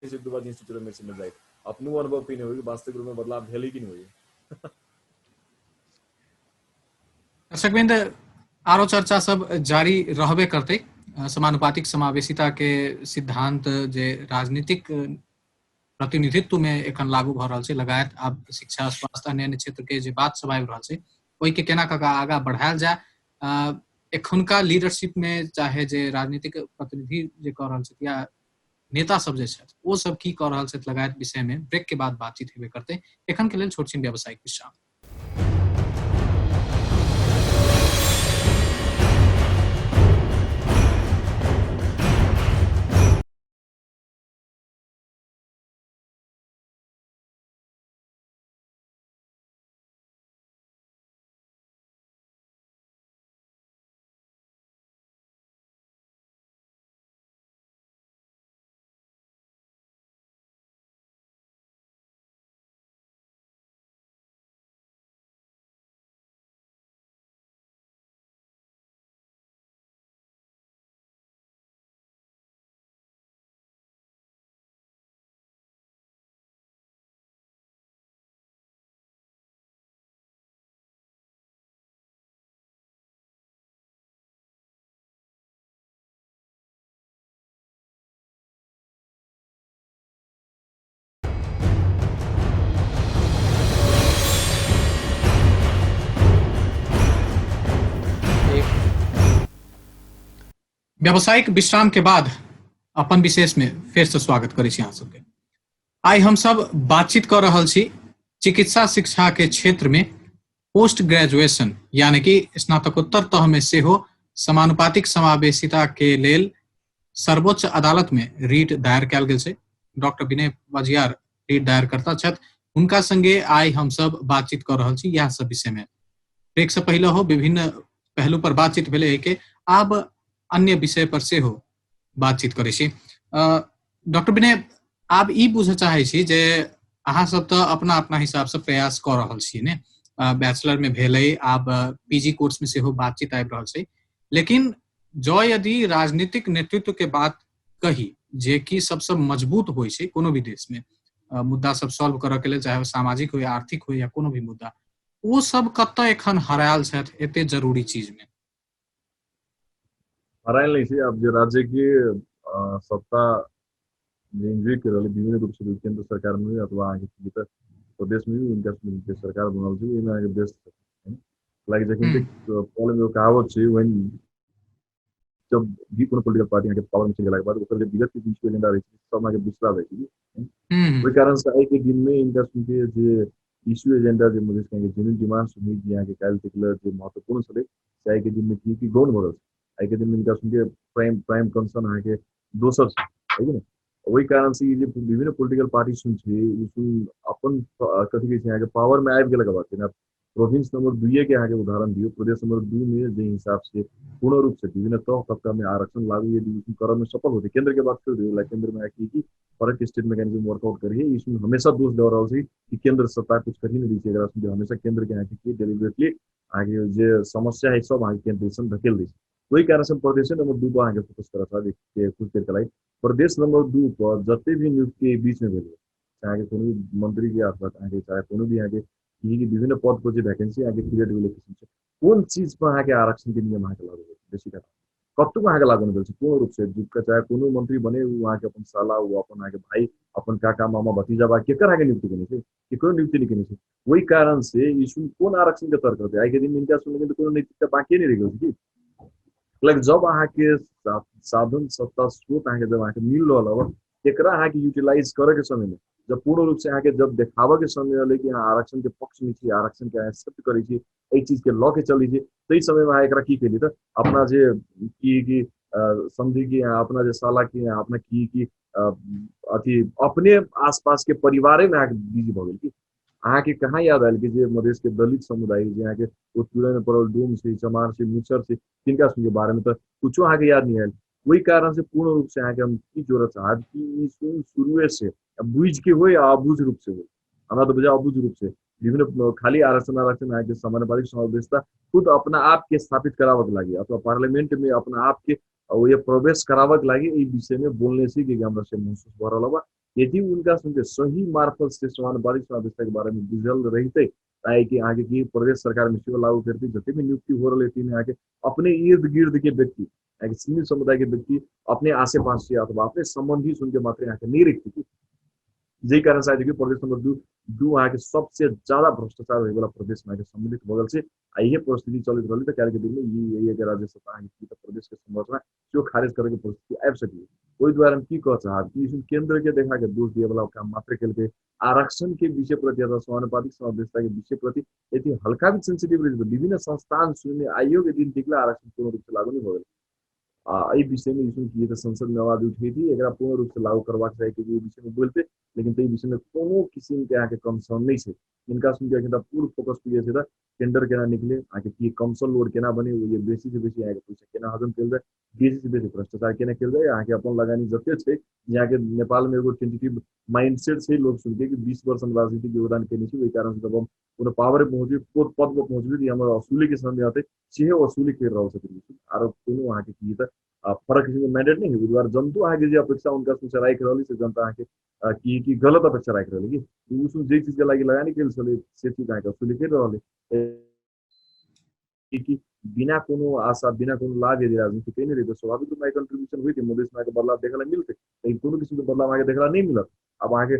एक दू बार इंस्टीट्यूट ऑफ मेडिसिन में जाए अपनो अनुभव कहीं होई वास्तविक रूप में बदलाव भेलै कि नहीं होई। दर्शकवृंद, आरो चर्चा सब जारी रहबे करतै। समानुपातिक समावेशिता के सिद्धांत जे राजनीतिक प्रतिनिधित्व में एखन लागू भऽ रहल छै, लगायत आब शिक्षा, स्वास्थ्य, अन्य अन्य क्षेत्र के जे बात सब आबि रहल छै ओहिके केना कऽ आगाँ बढ़ायल जाय। एखुनका लीडरशिप में चाहे जे राजनीतिक प्रतिनिधि जे कऽ रहल छथि या नेता सब जे छथि ओ सब की कऽ रहल छथि लगायत विषय में ब्रेक के बाद बातचीत हेबे करतै। एखन के लेल छोट छिन व्यावसायिक विश्राम। व्यावसायिक विश्राम के बाद अपन विशेष में फिर से स्वागत करै छी अहाँ सबके। आइ हम सब बातचीत कर रहल छी चिकित्सा शिक्षा के क्षेत्र में पोस्ट ग्रेजुएशन यानी कि स्नातकोत्तर तह में सेहो समानुपातिक समावेशिता के लेल सर्वोच्च अदालत में रीट दायर कयल गेल छै। डॉक्टर विनय बजियार रीट दायर करता छथि, हुनका संगे आइ हम सब बातचीत कर रहल छी इएह सब विषय में। ब्रेक से पहले हो विभिन्न पहलू पर बातचीत भेलै एहिके, आब अन्य विषय पर सेहो बातचीत करै छी। डॉक्टर विनय, आब ई बुझऽ चाहै छी जे अहाँ सब तऽ अपना अपना हिसाब से प्रयास कऽ रहल छी ने, बैचलर में भेलै, आब पीजी कोर्स में सेहो बातचीत आबि रहल छै, लेकिन जँ यदि राजनीतिक नेतृत्व के बात कही जे कि सबसँ मजबूत होइ छै कोनो भी देश में मुद्दा सब सॉल्व करऽ के लेल, चाहे ओ सामाजिक हो या आर्थिक हो या कोनो भी मुद्दा, ओ सब कतऽ एखन हरायल छथि एते जरूरी चीज में? हरायल नहि छै। आब जे राज्य के सत्ता जे एंजॉय कर रहल विभिन्न रूप से केंद्र सरकार में अथवा अहाँके तऽ प्रदेश में भी उनका के सरकार बनल छै, ओहिमे अहाँके व्यस्त छथिन। लाइक जखन तक प्रॉब्लम एगो कहावत छै, when जब भी कोनो पॉलिटिकल पार्टी अहाँके पावर में चलि गेलाके बाद ओकर जे विगत के बीच एजेंडा रहै छै सब अहाँके बिसरा जाइ छै। ओहि कारण से आइ के दिन में इनका सुनके जे इश्यू एजेंडा जे मधेश के जेन्युइन डिमांड सुनी जे अहाँके काल्हि तक जे महत्वपूर्ण छलै से आइ के दिन में की की गौण भऽ रहल छै। आइ के दिन में इनका सुनके प्राइम प्राइम कंसर्न अहाँके दोसर छै, है कि नहि? ओहि कारण से ई जे विभिन्न पोलिटिकल पार्टी सुन छै, उ सुन अपन कथी कहै छै अहाँके पावर में आबि गेलाके बाद, जेना प्रोविंस नंबर 2 के अहाँके उदाहरण दियौ, प्रदेश नंबर 2 में जे हिसाब से पूर्ण रूप से विभिन्न तह तबका में आरक्षण लागू यदि उसमें करऽ में सफल होते, केंद्र के बात छोड़ दियौ, लाइक केंद्र में की कि फरक स्टेट मैकेनिज्म वर्कआउट करिए, इसमें हमेशा दोष दऽ रहल छै कि केंद्र सत्ता कुछ करी नहीं दै छै एकरा सुन, हमेशा केंद्र के अहाँके की डेलिबरेटली अहाँके जे समस्या है सब अहाँके केंद्र दिसन धकेल दै छै। ओहि कारण से प्रदेश नंबर 2 पर अहाँके फोकस करऽ चाहब कुछ देर के लागि। प्रदेश नंबर 2 पर जते भी नियुक्ति बीच में भेलै, अहाँके कोनो भी मंत्री के अथवा अहाँके चाहे कोनो भी अहाँके कि विभिन्न पद पर जे वैकेंसी अहाँके क्रिएट भेलै किसिम से, कोन चीज पर अहाँके आरक्षण के नियम अहाँके लागू भेल बेसी कथा कतहु अहाँके लागू नहि भेल छै पूर्ण रूप से। चाहे कोनो मंत्री बने ओ अहाँके अपन साला, ओ अपन अहाँके भाई, अपन काका मामा भतीजा बा केकर अहाँके नियुक्ति केने छै, केकरो नियुक्ति नहि केने छै। ओहि कारण से ई सुन कोन आरक्षण के तर्क होतै? आइ के दिन इनका सुन कोनो नैतिकता बाकी नहि रहि गेल छै की। लाइक जब अहाँके साधन सत्ता स्रोत अहाँके जब अहाँके मिल रहल अब, एकरा अहाँके यूटिलाइज करे के समय में जब पूर्ण रूप से अहाँके जब देखाबऽ के समय एलै कि अहाँ आरक्षण के पक्ष में छी, आरक्षण के एक्सेप्ट करै छी, एहि चीज के लऽ के चलै छी, ताहि समय में अहाँ एकरा की केली तऽ अपना जे की की समझी कि अहाँ अपना जे साला की अहाँ अपना की की अथी अपने आसपास के परिवारे में अहाँके बिजी भऽ गेल की। अहाँके कहाँ याद आयल कि जे मधेश के दलित समुदाय जे अहाँके उत्पीड़न में पड़ल डोम छै, चमार छै, मुसर छै, तिनका सबके बारे में तऽ कुछो अहाँके याद नहीं आयल। ओहि कारण से पूर्ण रूप से अहाँके हम की जोड़ऽ चाहब कि ई सुन शुरुए से बुझि के होय आ अबूझ रूप से होय, हमरा तऽ बुझाय अबूझ रूप से विभिन्न खाली आरक्षण आरक्षण अहाँके समानुपातिक समावेशिता खुद अपना आप के स्थापित कराबऽ के लागि अथवा पार्लियामेंट में अपना आप के ओहि प्रवेश कराबऽ के लागि ई विषय में बोलने छै कि हमरा से महसूस भऽ रहल बा। यदि उनका सबके सही मार्फत से समानुपातिक समावेशिता के बारे में बुझल रहितै ताहि कि अहाँके की प्रदेश सरकार में सेहो लागू करतै, जते भी नियुक्ति हो रहल है अहाँके अपने इर्द गिर्द के व्यक्ति, अहाँके सीमित समुदाय के व्यक्ति अपने आसे पास से अथवा अपने संबंधी सुन के मात्रै अहाँके नहि रखतै की। जाहि कारण से आइ देखियौ प्रदेश नंबर 2 अहाँके सबसे ज्यादा भ्रष्टाचार होइवला प्रदेश में अहाँके सम्मिलित भऽ गेल छै। आ इहे परिस्थिति चलैत रहलै तऽ काल्हिके दिन में ई के राज्य सत्ता अहाँके की तऽ प्रदेश के संरचना सेहो खारिज करे के परिस्थिति आबि सकैए। ओहि दुआरे हम की कहऽ चाहब कि इसमें केंद्र के देखा के दोष दिए वाला काम मात्र केलकै, आरक्षण के विषय प्रति अथवा समानुपातिक समावेशिता के विषय प्रति यदि हल्का भी सेंसिटिव रही विभिन्न संस्थान सुनने आयोग दिन देखला आरक्षण पूर्ण रूप से लागू नहीं हो गेल। आ एहि विषय में इसमें की तऽ संसद में आवाज उठेती, एकरा पूर्ण रूप से लागू करबाक चाही कि विषय में बोलते, लेकिन ताहि विषय में कोनो किसिम के अहाँके कंसर्न नहीं छै। इनका सुन के अखन पूर्ण फोकस पे छै तऽ टेंडर केना निकले, अहाँके की कमसल लोड केना बने, ओ बेसी से बेसी अहाँके पैसा केना हजम कयल जाय, बेसी से बेसी भ्रष्टाचार केना कयल जाय, अहाँके अपन लगानी जते छै। जे अहाँके नेपाल में एगो टेंटेटिव माइंडसेट छै लोग सुन के कि 20 वर्ष हम राजनीतिक योगदान केने छी, ओहि कारण से जब हम कोनो पावर में पहुँचबी, कोन पद पर पहुँचबी, तऽ हमर वसूली के समय आते सेहो वसूली कर रहल छथिन। आरो कोनो अहाँके की तऽ फरक किसिमके मैंडेट नहीं है। ओहि दुआरे जनतो अहाँके जे अपेक्षा उनका से राखि रहल से जनता अहाँके की की गलत अपेक्षा राखि रहल कि उ सब जे चीज के लागि लगानी केल छलै से चीज अहाँके वसूली कर रहल है कि बिना कोनो आशा बिना कोनो लाभ यदि राजनीति कयने रही तऽ स्वाभाविक रूपमे कंट्रीब्यूशन होइतै, मधेशमे अहाँके बदलाव देखऽ ला मिलतै, लेकिन कोनो किसिमके बदलाव अहाँके देखला नहि मिलत। आब अहाँके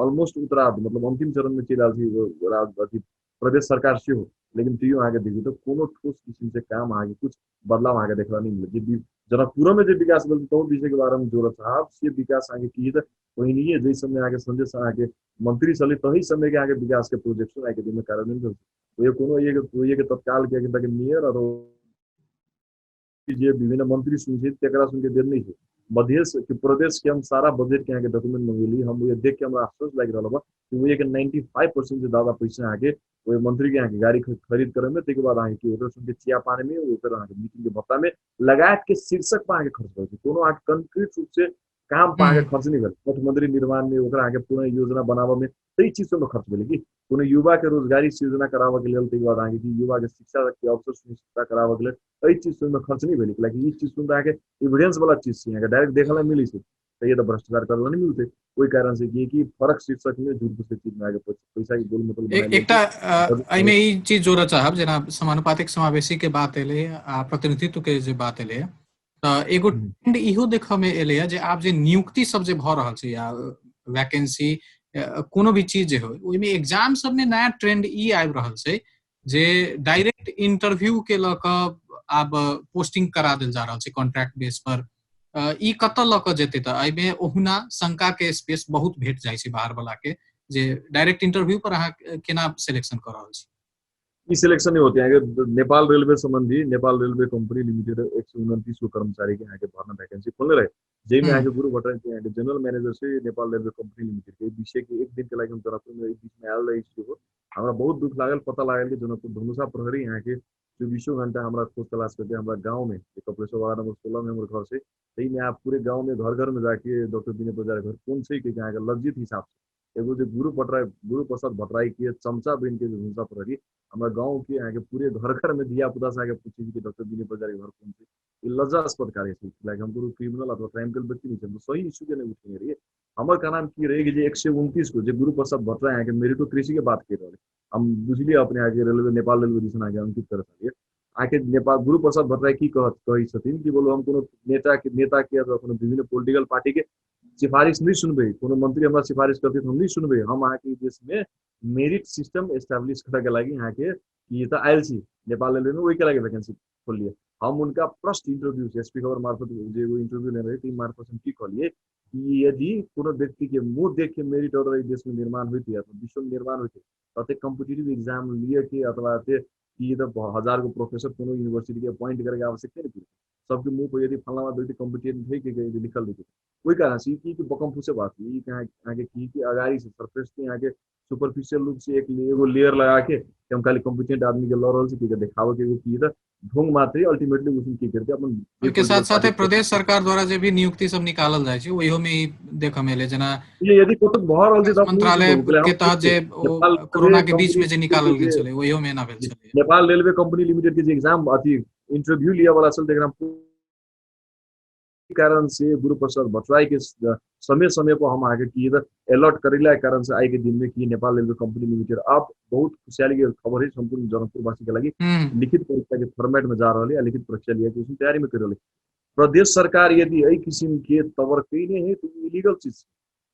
ऑलमोस्ट उत्तरार्ध मतलब अंतिम चरण में चलि आयल छै अथी प्रदेश सरकार सेहो, लेकिन तैयो अहाँके देखियौ तऽ कोनो ठोस किसिम से काम अहाँके कुछ बदलाव अहाँके देखला नहि मिलत। जे जनकपुरो में जे विकास भेल तहु विषय के बारे में जोड़ऽ चाहब, से विकास अहाँके की तऽ पहिनहिए जाहि समय अहाँके संजय शाह अहाँके मंत्री छलै तही समय के अहाँके विकास के प्रोजेक्शन आइके दिन में कार्यान्वयन भेल छै। ओहि कोनो एक के तत्काल के अखन तक मेयर और जे विभिन्न मंत्री सुन छै तकरा सुन के देल नहीं छै। मधेश के प्रदेश के हम सारा बजट के अहाँके डॉक्यूमेंट मंगेली, हम ओहि देख के हमरा अफसोस लागि रहल बा कि ओहि के 95% से ज्यादा पैसा अहाँके ओहि मंत्री के अहाँके गाड़ी खरीद करे में, ताहिके बाद अहाँके की ओकर सुन के चिया पानी में, ओकर अहाँके मीटिंग के भत्ता में लगायत के शीर्षक पर अहाँके खर्च भेल छै। कोनो अहाँके कंक्रीट रूप से काम पर अहाँके खर्च नहीं भेल। मुख्यमंत्री निर्माण में ओकरा अहाँके पूर्ण योजना बनाबऽ में ताहि चीज सबमे खर्च भेलै कि कोनो युवा के रोजगारी सृजना कराबऽ के लेल, ताहिके बाद अहाँके की युवा के शिक्षा के अवसर सुनिश्चितता कराबऽ के लेल एहि चीज सबमे खर्च नहीं भेलै। कि ई चीज सुन अहाँके एविडेंस वाला चीज छै, अहाँके डायरेक्ट देखऽ ला मिलै छै, तऽ ये तऽ भ्रष्टाचार करऽ ला नहीं मिलतै। ओहि कारण से की कि फरक शीर्षक में झूठ फूस के चीज में आगे पैसा के गोल मतलब बनायल एकटा एहिमे ई चीज जोड़ऽ चाहब, जेना समानुपातिक समावेशी के बात एलै आ प्रतिनिधित्व के जे बात एलै, तऽ एगो ट्रेंड इहो देखऽ मे एलैया जे आब जे नियुक्ति सब जे भऽ रहल छै या वैकेंसी कोनो भी चीज जे होइ, ओहिमे एग्जाम सब मे नया ट्रेंड ई आबि रहल छै जे डायरेक्ट इंटरव्यू के लऽ कऽ आब पोस्टिंग करा देल जा रहल छै कॉन्ट्रैक्ट बेस पर। ई कतऽ लऽ कऽ जेतै? तऽ एहिमे ओहुना शंका के स्पेस बहुत भेट जाइ छै बाहर वाला के, जे डायरेक्ट इंटरव्यू पर अहाँ केना सिलेक्शन कऽ रहल छी। ई सिलेक्शन नहीं होती है नेपाल रेलवे संबंधी। नेपाल रेलवे कंपनी लिमिटेड 129 गो कर्मचारी के यहाँ के भर्ना वैकेंसी खोलने रहे, जाहिमे अहाँके गुरु भट्टराई के अहाँके जनरल मैनेजर से नेपाल रेलवे कंपनी लिमिटेड के विषय के एक दिन के लागि हम जनकपुर में एक बीच में आयल रही छी। हमरा बहुत दुख लागल, पता लागल कि जनकपुर धनुषा प्रहरी यहाँ के 24 घंटा हमरा खोज तलाश करके हमरा गाँव में कपिलेश्वर वार्ड नंबर 16 में हमर घर से तही में आप पूरे गाँव में घर घर में जाके डॉक्टर विनय बजार घर कोन छै के अहाँके लज्जित हिसाब से एगो जे गुरु प्रसाद भट्टराई के चमचा बन के धनुषा प्रहरी हमरा गाँव के अहाँके पूरे घर घर में धिया पुता से आके पूछे कि डॉक्टर विनय बजार के घर कोन छै। ई लज्जास्पद कार्य छै। लाइक हम कोनो क्रिमिनल अथवा क्राइम के व्यक्ति नहीं छै, हम सही इशू के नहीं उठेने रहिए। हमर का नाम की रहे कि जे 129 को जे गुरु प्रसाद भट्टराई अहाँके मेरिटोक्रेसी के बात कर रहल, हम बुझलिए अपने आगे रेलवे नेपाल रेलवे दिसन आगे अंकित कर छलिए। आके नेपाल गुरु प्रसाद भट्टराई की कहै छथिन कि बोलो हम कोनो नेता के अथवा कोनो विभिन्न पॉलिटिकल पार्टी के सिफारिश नहीं सुनबै, कोनो मंत्री हमरा सिफारिश करते हम नहीं सुनबै, हम अहाँके देश में मेरिट सिस्टम एस्टेब्लिश करे के लागि अहाँके ई तऽ आयल छी नेपाल रेलवे में, ओहि के लागि वैकेंसी खोललिए। हम उनका फर्स्ट इंटरव्यू एसपी खबर मार्फत जे एगो इंटरव्यू लेने रही, ताहि मार्फत हम की कहलिए कि यदि कोनो व्यक्ति के मुँह देख के मेरिट ऑर्डर एहि देश में निर्माण होइते अथवा विश्व में निर्माण होइते तते कॉम्पिटिटिव एग्जाम लिए के अथवा ते कि तऽ 1000 गो प्रोफेसर कोनो यूनिवर्सिटी के अपॉइंट करे के आवश्यकता नहीं पड़े, सबके मुँह पर यदि फलाना व्यक्ति कॉम्पिटेंट है के यदि लिखल रहते। ओहि कारण से की कि बकम फूसे बात ई अहाँके की कि अगाड़ी से सरफेस के अहाँके सुपरफिशियल रूप से एक एगो लेयर लगा के हम खाली कॉम्पिटेंट आदमी के लऽ रहल छी कि देखावे के एगो की तऽ ढोंग मात्र अल्टीमेटली उसमें की करते अपन ओहिके साथ साथ प्रदेश सरकार द्वारा जे भी नियुक्ति सब निकालल जाइ छै ओहियो में ई देखऽ मे एलै, जेना यदि कतौ भऽ रहल छै मंत्रालय के तहत जे कोरोना के बीच में जे निकालल गेल छलै ओहियो में एना भेल छलै। नेपाल रेलवे कंपनी लिमिटेड के जे एग्जाम अथी इंटरव्यू लिअ वाला छल तेकरा कारण से गुरु प्रसाद भट्टराई के समय समय पर हम अहाँके की अलर्ट करेला कारण से आइ के दिन में कि नेपाल रेलवे कंपनी लिमिटेड अब बहुत खुशहाली के खबर है संपूर्ण जनकपुरवासी के लागि लिखित परीक्षा के फॉर्मेट में जा रहल है, लिखित परीक्षा लिया के उसमें तैयारी में कर रहल है। प्रदेश सरकार यदि एहि किसिम के तवर कयने है तो इलीगल चीज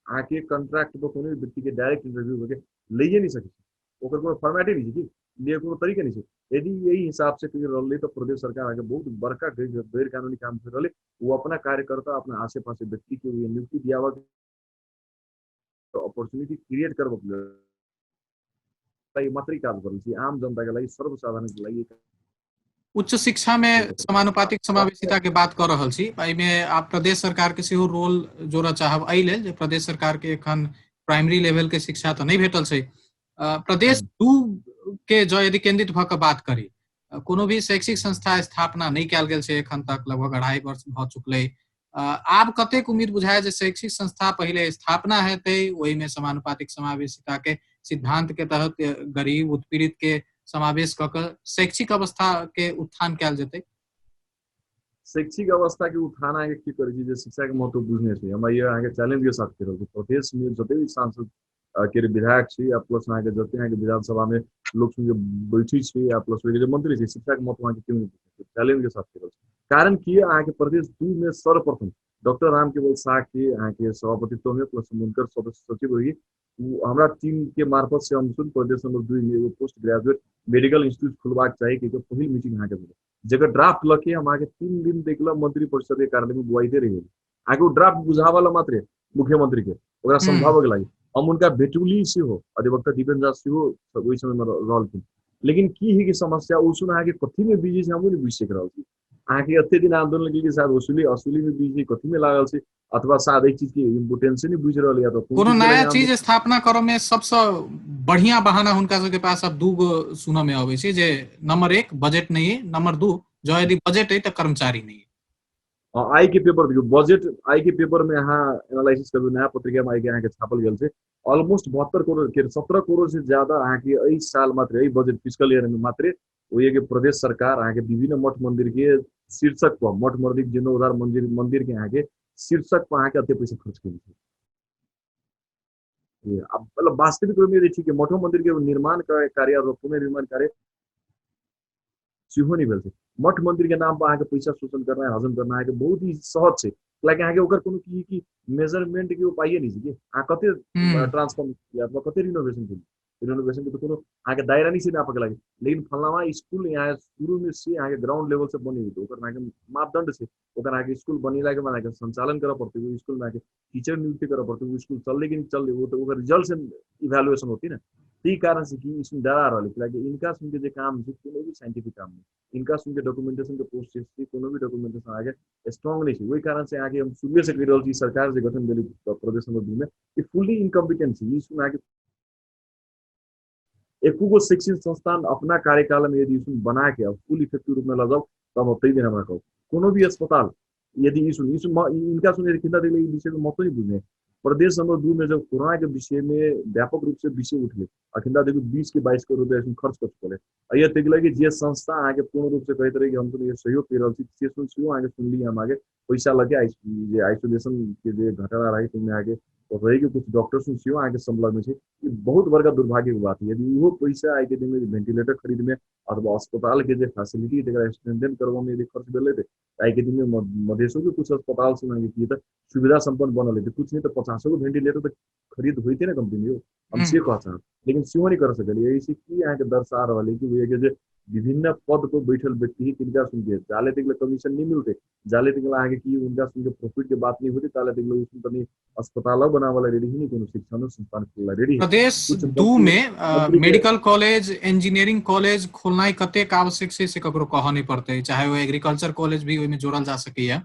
अहाँके कॉन्ट्रैक्ट पर कोनो व्यक्ति के डायरेक्ट इंटरव्यू होके लइए नहीं सकै छै, ओकर कोनो फॉर्मेटे नहीं छै कि लिए कोनो तरीका नहीं छै। यदि यही हिसाब से करि रहल तऽ प्रदेश सरकार अहाँके बहुत बड़का गैर कानूनी काम कर रहल है। वो अपना कार्यकर्ता अपना आसे पासे व्यक्ति के नियुक्ति दियाबऽ अपॉर्चुनिटी क्रिएट करबऽ के मात्रै काज कर छी, आम जनता के लागि सर्वसाधारण के लागि। उच्च शिक्षा में समानुपातिक समावेशिता के बात कर रहल छी, एहिमे आप प्रदेश सरकार के सेहो रोल जोड़ऽ चाहब एहि लेल जे प्रदेश सरकार के एखन प्राइमरी लेवल के शिक्षा तऽ नहि भेटल छै। प्रदेश 2 के जँ यदि केंद्रित भऽ कऽ बात करी, कोनो भी शैक्षिक संस्था स्थापना नहि कयल गेल छै एखन तक, लगभग 2.5 वर्ष भऽ चुकलै। आब कतेक उम्मीद बुझाय जे शैक्षिक संस्था पहिले स्थापना हेतै, ओहिमे समानुपातिक समावेशिता के सिद्धांत के तहत गरीब उत्पीड़ित के समावेश कऽ कऽ शैक्षिक अवस्था के उत्थान कयल जेतै? शैक्षिक अवस्था के उत्थान अहाँके की करै छै जे शिक्षा के महत्व बुझने छै। हमरा ई अहाँके चैलेंज के साथ कहि रहल छी, प्रदेश में जते भी सांसद के विधायक छी या प्लस अहाँके जते अहाँके विधानसभा में लोक सब बैठे छै या प्लस जे मंत्री छै, शिक्षा के महत्व अहाँके क्यों नहीं बुझै छै, चैलेंज के साथ कहि रहल छी। कारण की अहाँके प्रदेश 2 में सर्वप्रथम डॉक्टर राम केवल शाह के अहाँके सभापतित्व में प्लस हुनकर सदस्य सचिव रही, हमरा टीम के मार्फत से हम सुन प्रदेश नंबर 2 में एगो पोस्ट ग्रेजुएट मेडिकल इंस्टीट्यूट खोलबाक चाही के पहिल मीटिंग अहाँके भेलै, जेकर ड्राफ्ट लऽ के हम अहाँके 3 दिन देखल मंत्री परिषद के कार्यालय में बुआइते रहि गेल। अहाँके ओ ड्राफ्ट बुझाबऽ ला मात्रे मुख्यमंत्री के ओकरा समझाबऽ के लागि हम हुनका भेटुली सेहो, अधिवक्ता दीपेन झा सेहो ओहि समय में रहलखिन। लेकिन की है कि समस्या ओ सुन अहाँके कथी में बिजी छै हमहूँ नहीं बुझि सकि रहल छी। अहाँके एते दिन आंदोलन के साथ वसूली में बिजी कथी में लागल छै अथवा शायद एहि चीज के इम्पोर्टेंस नहीं बुझि रहल या तऽ कोनो नया चीज स्थापना करऽ में सबसँ बढ़िया बहाना हुनका सबके पास अब 2 गो सुनऽ में अबै छै, जे नंबर 1 बजट नहीं है, नंबर 2 जँ यदि बजट है तऽ कर्मचारी नहीं है। आइ के पेपर देखियौ, बजट आइ के पेपर में अहाँ एनालिसिस करबै, नया पत्रिका में आइ के अहाँके छापल गेल छै ऑलमोस्ट 72 करोड़ के 17 करोड़ से ज्यादा अहाँके एहि साल मात्र एहि बजट फिस्कल ईयर में मात्रे ओहि के प्रदेश सरकार अहाँके विभिन्न मठ मंदिर के शीर्षक पर मठ मंदिर जीर्णोद्धार मंदिर के अहाँके शीर्षक पर अहाँके एते पैसा खर्च केने छै। अब मतलब वास्तविक रूप में यदि ठीक है मठो मंदिर के निर्माण कार्य अथवा पुनर्निर्माण कार्य सेहो नहि भेल छै। मठ मंदिर के नाम पर अहाँके पैसा शोषण करना हजम करना अहाँके बहुत ही सहज छै, लाइक अहाँके ओकर कोनो की की मेजरमेंट के उपाये नहि छै कि अहाँ कते ट्रांसफॉर्म अथवा कते रिनोवेशन केलियै, रिनोवेशन के तऽ कोनो अहाँके दायरा नहि छै नापऽ के लागि। लेकिन फलाना स्कूल यहाँ शुरू में से अहाँके ग्राउंड लेवल से बनी होते ओकर अहाँके मापदंड छै, ओकर अहाँके स्कूल बनेला के बाद अहाँके संचालन करऽ पड़तै, ओहि स्कूल में अहाँके टीचर नियुक्ति करऽ पड़तै, ओ स्कूल चललै कि नहि चललै वो तऽ ओकर रिजल्ट से इवेल्युएशन होती ने। ताहि कारण से कि इसमें डरा रहल है कि इनका सुन के जे काम छै कोनो भी साइंटिफिक काम नहीं, इनका सुन के डॉक्यूमेंटेशन के प्रोसेस छै, कोनो भी डॉक्यूमेंटेशन आगे स्ट्रांग नहीं छै। ओहि कारण से अहाँके हम शुरुए से कहि रहल छी, सरकार जे गठन भेलै प्रदेश नंबर 2 में ई फुल्ली इनकम्पिटेंट छै। ई सुन अहाँके एको शैक्षणिक संस्थान अपना कार्यकाल में यदि सुन बना के फुल इफेक्टिव रूप में लऽ जाउ तब तै दिन हमरा कहू कोनो भी अस्पताल यदि ई सुन इनका सुन यदि चिंता देखले ई विषय में महत्व नहीं बुझने। प्रदेश नंबर 2 में जब कोरोना के विषय में व्यापक रूप से विषय उठले, अखिंदा देखू 20 के 22 करोड़ रुपया खर्च कर चुकल है। यह देखल कि जे संस्था अहाँके पूर्ण रूप से कहैत रहे कि हम तो ये सहयोग कर रहल छी, से सुन सेहो अहाँके सुनली हम आगे पैसा लगे जे आइसोलेशन के जे घटना रहे ताहिमे अहाँके रहे के कुछ डॉक्टर सुन सेहो अहाँके संलग्न छै। ई बहुत बड़का दुर्भाग्य के बात है। यदि उहो पैसा आइ के दिन में वेंटिलेटर खरीद में अथवा अस्पताल के जे फैसिलिटी तकरा स्ट्रेंथन करबा में यदि खर्च भेलै तऽ आइ के दिन में मधेशो के कुछ अस्पताल सब अहाँके की तऽ सुविधा संपन्न बनल है, कुछ नहीं तऽ 50 गो वेंटिलेटर तऽ खरीद होइते ने कंपनी हो, हम से कह चाहब, लेकिन सेहो नहीं कर सकलियै। एहि से की अहाँके दर्शा रहल है कि ओ जे विभिन्न पद पर बैठल व्यक्ति है तिनका सुन के जाले तक कमीशन नहीं मिलते, जाले तक अहाँके की उनका सुन के प्रॉफिट के बात नहीं होते, ताले तक उसमें तनी अस्पताल बनावला रेडी ही नहीं, कोनो शिक्षण संस्थान खोलला रेडी। प्रदेश 2 में मेडिकल कॉलेज, इंजीनियरिंग कॉलेज खोलनाइ कतेक आवश्यक छै से ककरो कहऽ नहीं पड़तै, चाहे वो एग्रीकल्चर कॉलेज भी ओहिमे जोड़ल जा सकैया,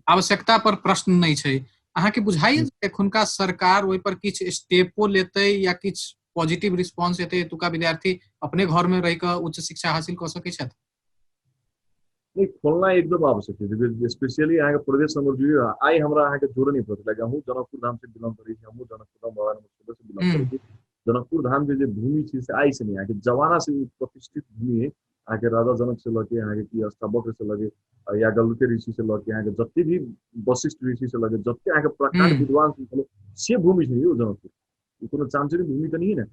आवश्यकता पर प्रश्न नहीं छै। अहाँके बुझाइए एखुनका सरकार ओहि पर किछु स्टेपो लेतै या किछु पॉजिटिव रिस्पॉन्स एतै, एतुका विद्यार्थी अपने घर में रहि कऽ उच्च शिक्षा हासिल कऽ सकै छथि? नहीं, खोलना एकदम आवश्यक है। स्पेशली अहाँके प्रदेश नंबर 2 आइ हमरा अहाँके जोड़ऽ नहीं पड़त, लाइक अहूँ जनकपुर धाम से बिलोंग करै छी, हमहूँ जनकपुर धाम वार्ड नंबर 16 से बिलोंग करै छी। जनकपुर धाम के जे भूमि छै से आइ से नहीं, अहाँके जमाना से प्रतिष्ठित भूमि है। अहाँके राजा जनक से लऽ के अहाँके की अष्टावक्र से लऽ के या गलुके ऋषि से लऽ के अहाँके जते भी वशिष्ठ ऋषि से लऽ के जते अहाँके प्रकांड विद्वान छलै से भूमि छै यौ जनकपुर, कोनो चामचरी भूमि तऽ नहीं ने।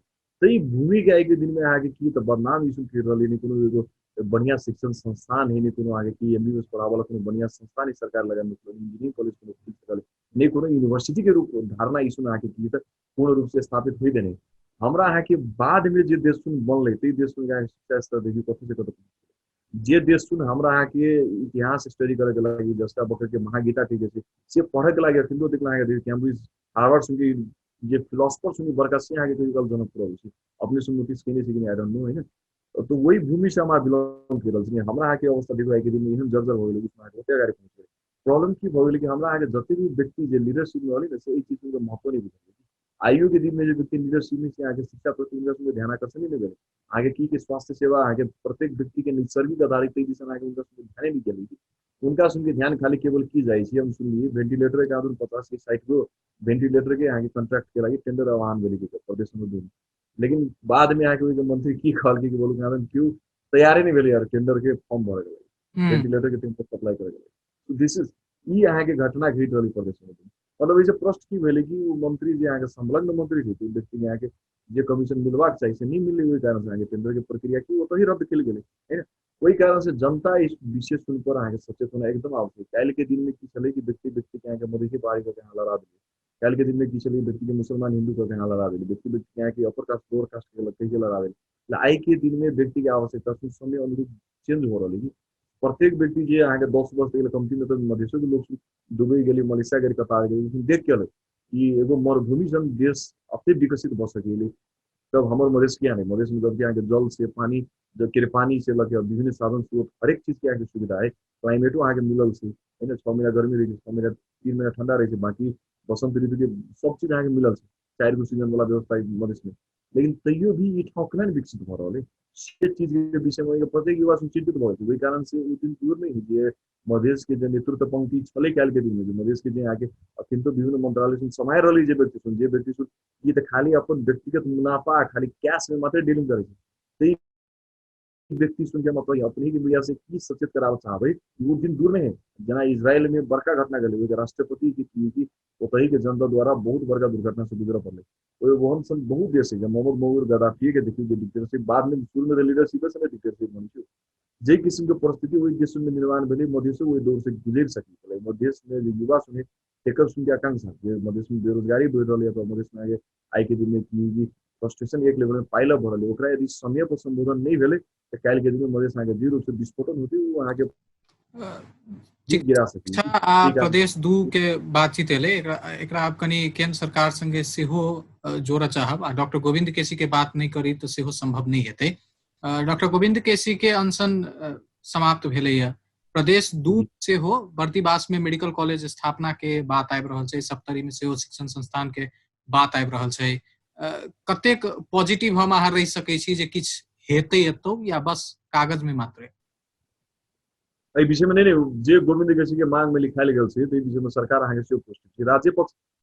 ताहि भूमि के आइ के दिन में अहाँके की तऽ बदनाम ई सब करि रहलै, कोनो एगो बढ़िया शिक्षण संस्थान है नहीं, कोनो अहाँके की एमबीबीएस पढ़ाबऽ कोनो बढ़िया संस्थान सरकार लगा, इंजीनियरिंग कॉलेज कोनो खुलि सकल नहीं, कोनो यूनिवर्सिटी के रूप धारणा ई सुन अहाँके की तऽ पूर्ण रूप से स्थापित होइते नहीं। हमरा अहाँके बाद में जे देश सुन बनलै ताहि देश सुन अहाँके शिक्षा स्तर देखियौ कतऽ से कतऽ, जे देश सुन हमरा अहाँके इतिहास स्टडी करे के लागि अष्टावक्र के महागीता ठीक छै से पढ़े के लागि अखिंदो देखला अहाँके कैम्ब्रिज हार्वर्ड सुन के जे फिलोसफर सुन बड़का से अहाँके कहियो काल जनकपुर अबै छै, अपने सुन नोटिस केने छै कि I don't know होइन। तो वही भूमि से हमरा बिलोंग कर रहल छी। हमरा अहाँके अवस्था देखू आइ के दिन एहन जर्जर भऽ गेलै, अहाँके ओते अगाडि पहुँच गेलै। प्रॉब्लम की भऽ गेलै कि हमरा अहाँके जते भी व्यक्ति जे लीडरशिप में रहलै ने से एहि चीज के महत्व नहीं बुझल। आइयो के दिन में जे व्यक्ति लीडरशिप में से अहाँके शिक्षा प्रति हुनका सबके ध्यान आकर्षण नहीं भेलै। अहाँके की के स्वास्थ्य सेवा अहाँके प्रत्येक व्यक्ति के नैसर्गिक आधारित ताहि दिसन अहाँके हुनका सबके ध्याने नहीं गेलै। हुनका सुनके ध्यान खाली केवल की जाइ छै, हम सुनलियै वेंटिलेटर के आदमी 50 के 60 गो वेंटिलेटर के अहाँके कॉन्ट्रैक्ट के लागि टेंडर आह्वान भेलै प्रदेश नंबर 2 में। लेकिन बाद में अहाँके ओहिके मंत्री की कहलकै कि बोलू कि केओ तैयारे नहीं भेलै यार टेंडर के फॉर्म भरे के लागि, वेंटिलेटर के टेंडर सप्लाई करे के लागि। This is ई अहाँके घटना घटि रहल प्रदेश नंबर 2। मतलब एहिसँ प्रश्न की भेलै कि ओ मंत्री जे अहाँके संलग्न मंत्री छै ओ व्यक्ति के अहाँके जे कमीशन मिलबाक चाही से नहीं मिललै, ओहि कारण से अहाँके टेंडर के प्रक्रिया की ओतहि रद्द कयल गेलै है ने। ओहि कारण से जनता इस विषय सुन पर अहाँके सचेत होना एकदम आवश्यक। काल्हि के दिन में की छलै कि व्यक्ति व्यक्ति के अहाँके मधेसी पहाड़ी कऽ के अहाँ लड़ा देलियै, काल्हि के दिन में की छलै व्यक्ति के मुसलमान हिंदू कऽ के अहाँ लड़ा देलियै, व्यक्ति व्यक्ति के अहाँके अपर कास्ट लोअर कास्ट के कहि के लड़ा देलियै। आइ के दिन में व्यक्ति के आवश्यकता समय अनुरूप चेंज हो रहलै कि प्रत्येक व्यक्ति जे अहाँके 10 वर्ष गेलै कमती में तऽ मधेशो के लोक दुबई गेलै, मलेशिया गेलै, कतार गेलै, लेकिन देख के एलै कि एगो मरुभूमि सन देश अते विकसित भऽ सकेलै, तब हमर मधेश किया नहीं? मधेश में जबकि अहाँके जल से पानी के पानी से लऽ के विभिन्न साधन स्रोत हरेक चीज के अहाँके सुविधा है, क्लाइमेटो अहाँके मिलल छै है ने, 6 महीना गर्मी रहै छै, 6 महीना 3 महीना ठंडा रहै छै, बाकी बसंत ऋतु के सब चीज अहाँके मिलल छै, 4 गो सीजन वाला व्यवस्था मधेश में। लेकिन तैयो भी ई ठाउँ केना विकसित भऽ रहल है से चीज के विषय में प्रत्येक युवा चिंतित भऽ गेल। ओहि कारण से ओ दिन दूर नहीं है जे मधेश के जे नेतृत्व पंक्ति छलै काल्हि के दिन में, जे मधेश के जे अहाँके अखन विभिन्न मंत्रालय सुन समाय रहलै जे व्यक्ति सुन, जे व्यक्ति सुन ई तऽ खाली अपन व्यक्तिगत मुनाफा खाली कैश में मात्र डीलिंग करै छै, ताहि व्यक्ति सुन के मतलब अपने के मीडिया से की सचेत कराबऽ चाहबै ओ दिन दूर नहीं है। जेना इजराइल में बड़का घटना भेलै, ओहिके राष्ट्रपति के की ओतहि के जनता द्वारा बहुत बड़का दुर्घटना से गुजरऽ पड़लै। ओहि ओहन सन बहुत देश है, मोहम्मद मोहम्मद गद्दाफी के देखियौ जे डिक्टेटरशिप बाद में शुरू में लीडरशिप से डिक्टेटरशिप बनै छै, जे किसिम के परिस्थिति ओहि देश में निर्माण भेलै मधेशो ओहि दौर से गुजरि सकै छलै। मधेश में जे युवा सुने तेकर सुन के आकांक्षा जे मधेश में बेरोजगारी बढ़ि रहल है अथवा मधेश में आगे आइ के दिन में की फ्रस्ट्रेशन एक लेवल में पाइल भऽ रहल है, ओकरा यदि समय पर संबोधन नहीं भेलै तऽ काल्हि के दिन में मधेश अहाँके जे रूप से विस्फोटन होतै ओ अहाँके गिरा सकी। आ प्रदेश 2 के बातचीत एलै, एकरा आब कनि केंद्र सरकार संगे सेहो जोड़ऽ चाहब आ डॉक्टर गोविंद केसी के बात नहि करी तऽ सेहो संभव नहि हेतै। डॉक्टर गोविंद केसी के अनशन समाप्त भेलैया, प्रदेश 2 सेहो बर्दीवास में मेडिकल कॉलेज स्थापना के बात आबि रहल छै, सप्तरी में सेहो शिक्षण संस्थान के बात आबि रहल छै। कतेक पॉजिटिव हम अहाँ रहि सकै छी जे किछु हेतै एतौ या बस कागज में मात्र? एहि विषय में नहीं नहीं, जे गोविंद केसी के मांग में लिखायल गेल छै ताहि विषय में सरकार अहाँके सेहो पॉजिटिव छै।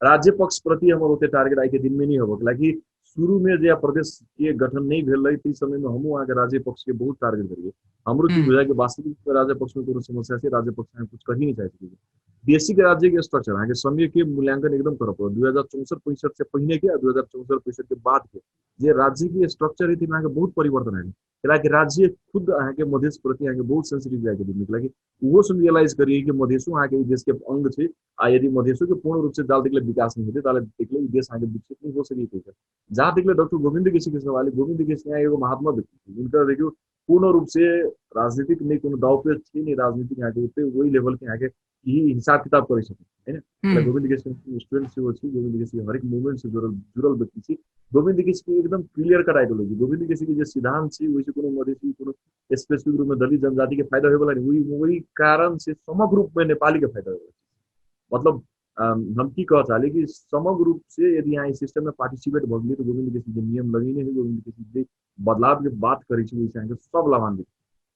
राज्य पक्ष प्रति हमर ओते टारगेट आइ के दिन में नहीं होबक, लाकि शुरू में जे प्रदेश के गठन नहीं भेल रहे ताहि समय में हमहूँ अहाँके राज्य पक्ष के बहुत टारगेट करिए। हमरो की बुझाय कि वास्तविक राज्य पक्ष में कोनो समस्या छै, राज्य पक्ष अहाँ कुछ कही नहीं चाहे सकै। बेसिक राज्य के स्ट्रक्चर अहाँके समय के मूल्यांकन एकदम करऽ पड़त। 2064-65 से पहिने के आ 2064-65 के बाद के जे राज्य के स्ट्रक्चर है ताहिमे अहाँके बहुत परिवर्तन आयल। कैलाकि राज्य खुद अहाँके मधेश प्रति अहाँके बहुत सेंसिटिव जाके दिन, कैलाकि ओहो सब रियलाइज करिए कि मधेशो अहाँके ई देश के अंग छै आ यदि मधेशो के पूर्ण रूप से जाल तकले विकास नहीं होते ताले तकले ई देश अहाँके विकसित नहीं हो सकी। जहाँ तकले डॉक्टर गोविंद केसी के सवाल, गोविंद केसी यहाँ एगो महात्मा व्यक्ति छै, उनका देखियौ पूर्ण रूप से राजनीतिक नहीं कोनो दाव पे छै नहीं, राजनीतिक अहाँके ओते वही लेवल के अहाँके ई हिसाब किताब करै छथिन, है ना। गोविंद केसी स्टूडेंट सेहो छी, गोविंद केसी हरेक मूवमेंट से जुड़ल व्यक्ति छी। गोविंद केसी के एकदम क्लियर कट आइडियोलॉजी, गोविंद केसी के जे सिद्धांत छै ओहिसे कोनो मधेसी कोनो स्पेसिफिक रूप में दलित जनजाति के फायदा होय वाला नहीं, वही कारण से समग्र रूप में नेपाली के फायदा होय वाला। मतलब हम की कह चाहली कि समग्र रूप से यदि यहाँ सिस्टम में पार्टिसिपेट भऽ गेलियै तऽ गोविंद केसी जे नियम लगेने है, गोविंद केसी जे बदलाव के बात करै छी ओहिसे अहाँके सब लाभान्वित।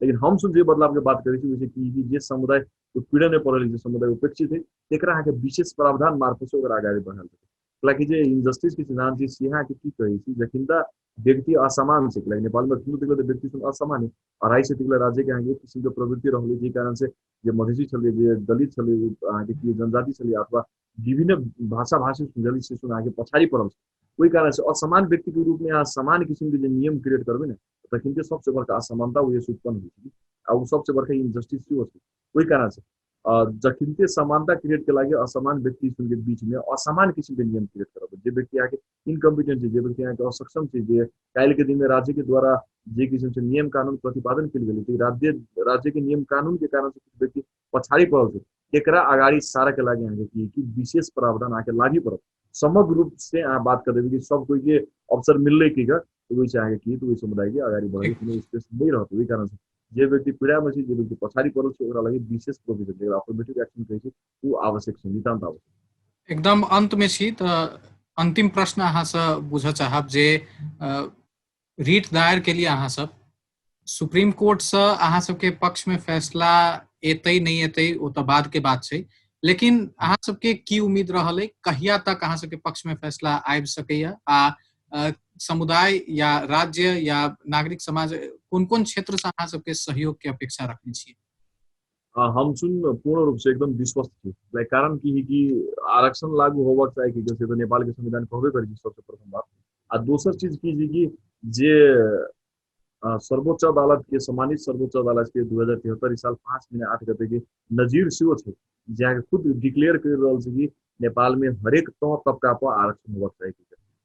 लेकिन हम सब जे बदलाव के बात करै छी ओहिसे की जे समुदाय उत्पीड़न में पड़ल जे समुदाय उपेक्षित है तेकरा अहाँके विशेष प्रावधान मार्फत से ओकरा अगाडि बढ़ायल जेतै। कैलाकि जे इनजस्टिस के सिद्धांत छै से अहाँके की कहै छी, जखिनता व्यक्ति असमान छै, कैलाकि नेपाल में अखनो देखल तऽ व्यक्ति सब असमान है, 250 तिकला राज्य के अहाँके एक किसिम के प्रवृत्ति रहलै, जाहि कारण से जे मधेसी छलै, जे दलित छलै, अहाँके की जनजाति छलै अथवा विभिन्न भाषा भाषी दलित से अहाँके पछाडि पड़ल छै। ओहि कारण से असमान व्यक्ति के रूप में अहाँ समान किसिम के जे नियम क्रिएट करबै ने तखन के सबसे बड़का असमानता ओहि से उत्पन्न होइ छै आ ओ सबसे बड़का इनजस्टिस सेहो छै। ओहि कारण से जखिनते समानता क्रिएट के लागि असमान व्यक्ति के बीच में असमान किसिम के नियम क्रिएट करब, जे व्यक्ति अहाँके इनकम्पिटेंट छै, जे व्यक्ति अहाँके असक्षम छै, जे काल्हि के दिन में राज्य के द्वारा जे किसिम से नियम कानून प्रतिपादन कयल गेलै तऽ राज्य के नियम कानून के कारण से कुछ व्यक्ति पछाडि पड़ल छै, एकरा अगाडि सारऽ के लागि अहाँके की विशेष प्रावधान अहाँके लागि पड़त। समग्र रूप से अहाँ बात कर देबै कि सब कोई के अवसर मिललै की तऽ ओहि से अहाँके की तऽ ओहि समुदाय के अगाडि बढ़ै कोनो स्पेस नहि रहत। ओहि कारण से जे व्यक्ति पीड़ा में छै, जे व्यक्ति पछाडि पड़ल छै, ओकरा लागि विशेष प्रोभिजन जेकरा अफर्मेटिव एक्शन कहै छै ओ आवश्यक छै, नितान्त आवश्यक। एकदम अंत में छी तऽ अंतिम प्रश्न अहाँ से बुझऽ चाहब जे रीट दायर के लिए अहाँ सब सुप्रीम कोर्ट से अहाँ सबके पक्ष में फैसला एतै नहीं एतै ओ तऽ बाद के बात छै, लेकिन अहाँ सबके की उम्मीद रहल है, कहिया तक अहाँ सबके पक्ष में फैसला आबि सकैया आ समुदाय या राज्य या नागरिक समाज कोन कोन क्षेत्र से अहाँ सबके सहयोग के अपेक्षा रखने छी? हम सुन पूर्ण रूप से एकदम विश्वस्त छी। लाइक कारण की है कि आरक्षण लागू होबाक चाही कि जैसे तो नेपाल के संविधान कहबे करै छै सबसे प्रथम बात। आ दोसर चीज की है कि जे सर्वोच्च अदालत के सम्मानित सर्वोच्च अदालत के 2073 साल 5 महीना 8 गते के नजीर सेहो छै, जे अहाँके खुद डिक्लेयर कर रहल छै कि नेपाल में हरेक तह तबका पर आरक्षण होबाक चाही।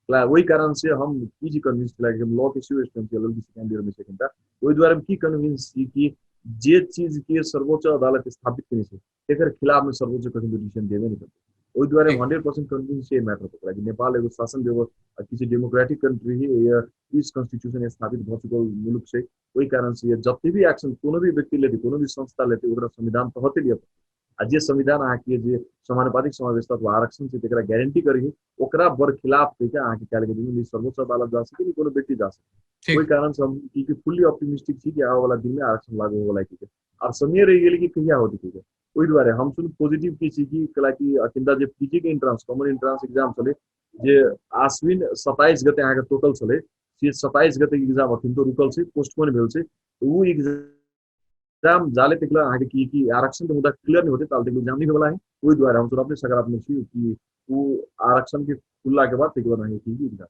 ओहि कारण से हम की जे कन्विंस केलक हम लॉ के सेहो स्टूडेंट छी, एलएलबी सेकेंड ईयर में सेकंड टा, ओहि दुआरे हम की कन्विंस छी कि जे चीज के सर्वोच्च अदालत स्थापित केने छै तेकर खिलाफ में सर्वोच्च कखनो डिसीजन देबे नहीं करतै। ओहि दुआरे 100% कन्विंस छै मैटर पर कि नेपाल एगो शासन व्यवस्था किसी डेमोक्रेटिक कंट्री ही या पीस कॉन्स्टिट्यूशन स्थापित भऽ चुकल मुल्क छै, ओहि कारण से जते भी एक्शन कोनो भी व्यक्ति लेतै, कोनो भी संस्था लेतै, ओकरा संविधान तहते लिअ पड़तै। आ जे संविधान अहाँके जे समानुपातिक समावेश अथवा आरक्षण छै तेकरा गारंटी करी ओकरा बर खिलाफ के अहाँके काल्हि के दिन सर्वोच्च अदालत जा सके, कोनो व्यक्ति जा सके। ओहि कारण से हम की फुल्ली ऑप्टिमिस्टिक छी कि आबऽ वाला दिन में आरक्षण लागू होबऽ लागि के आब समय रहि गेल कि कहिया होतै की। ओहि दुआरे हम सुन पॉजिटिव की छी कि कैलाकि अखिनता जे पीजी के एंट्रेंस कॉमन एंट्रेंस एग्जाम छलै जे आश्विन 27 गते अहाँके टोटल छलै, से 27 गते एग्जाम अखिनतो रुकल छै, पोस्टपोन भेल छै। ओ एग्जाम जाले तक अहाँके की की आरक्षण के मुद्दा क्लियर नहीं होते ताल तक एग्जाम नहीं होबला है। ओहि दुआरे हम सब अपने सकारात्मक छी कि ओ आरक्षण के खुलला के बाद तक बाद अहाँके की एग्जाम।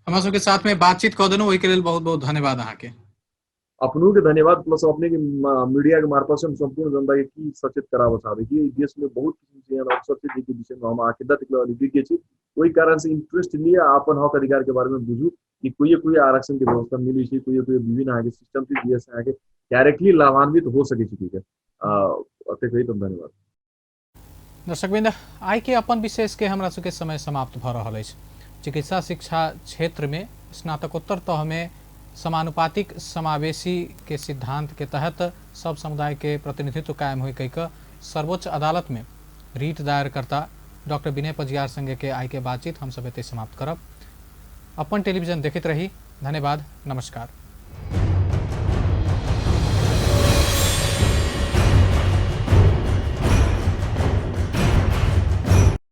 हमरा सबके साथ में बातचीत कऽ देलहुँ ओहिके लेल बहुत बहुत धन्यवाद अहाँके। अपनों के धन्यवाद, प्लस अपने के मीडिया के मार्फत से हम संपूर्ण जनता के की सचेत कराबऽ चाहबै कि देश में बहुत किसिम के एहन अवसर छै जे विषय में हम अकेला तक अनभिज्ञ छी, ओहि कारण से इंटरेस्ट लिअ आ अपन हक अधिकार के बारे में बुझू कि कोई कोई आरक्षण के व्यवस्था मिलै छै, कोई कोई विभिन्न अहाँके सिस्टम छै जे अहाँके डायरेक्टली लाभान्वित हो सकै छै ठीक है। एतेक कही तऽ धन्यवाद। दर्शकवृंद, आइ के अपन विशेष के हमरा सबके समय समाप्त भऽ रहल अछि। चिकित्सा शिक्षा क्षेत्र में स्नातकोत्तर तह में समानुपातिक समावेशी के सिद्धांत के तहत सब समुदाय के प्रतिनिधित्व कायम होय कहि कऽ सर्वोच्च अदालत में रीट दायरकर्ता डॉक्टर विनय पजियार संगे के आइ के बातचीत हम सब एतै समाप्त करब। अपन टेलीविजन देखैत रही। धन्यवाद, नमस्कार।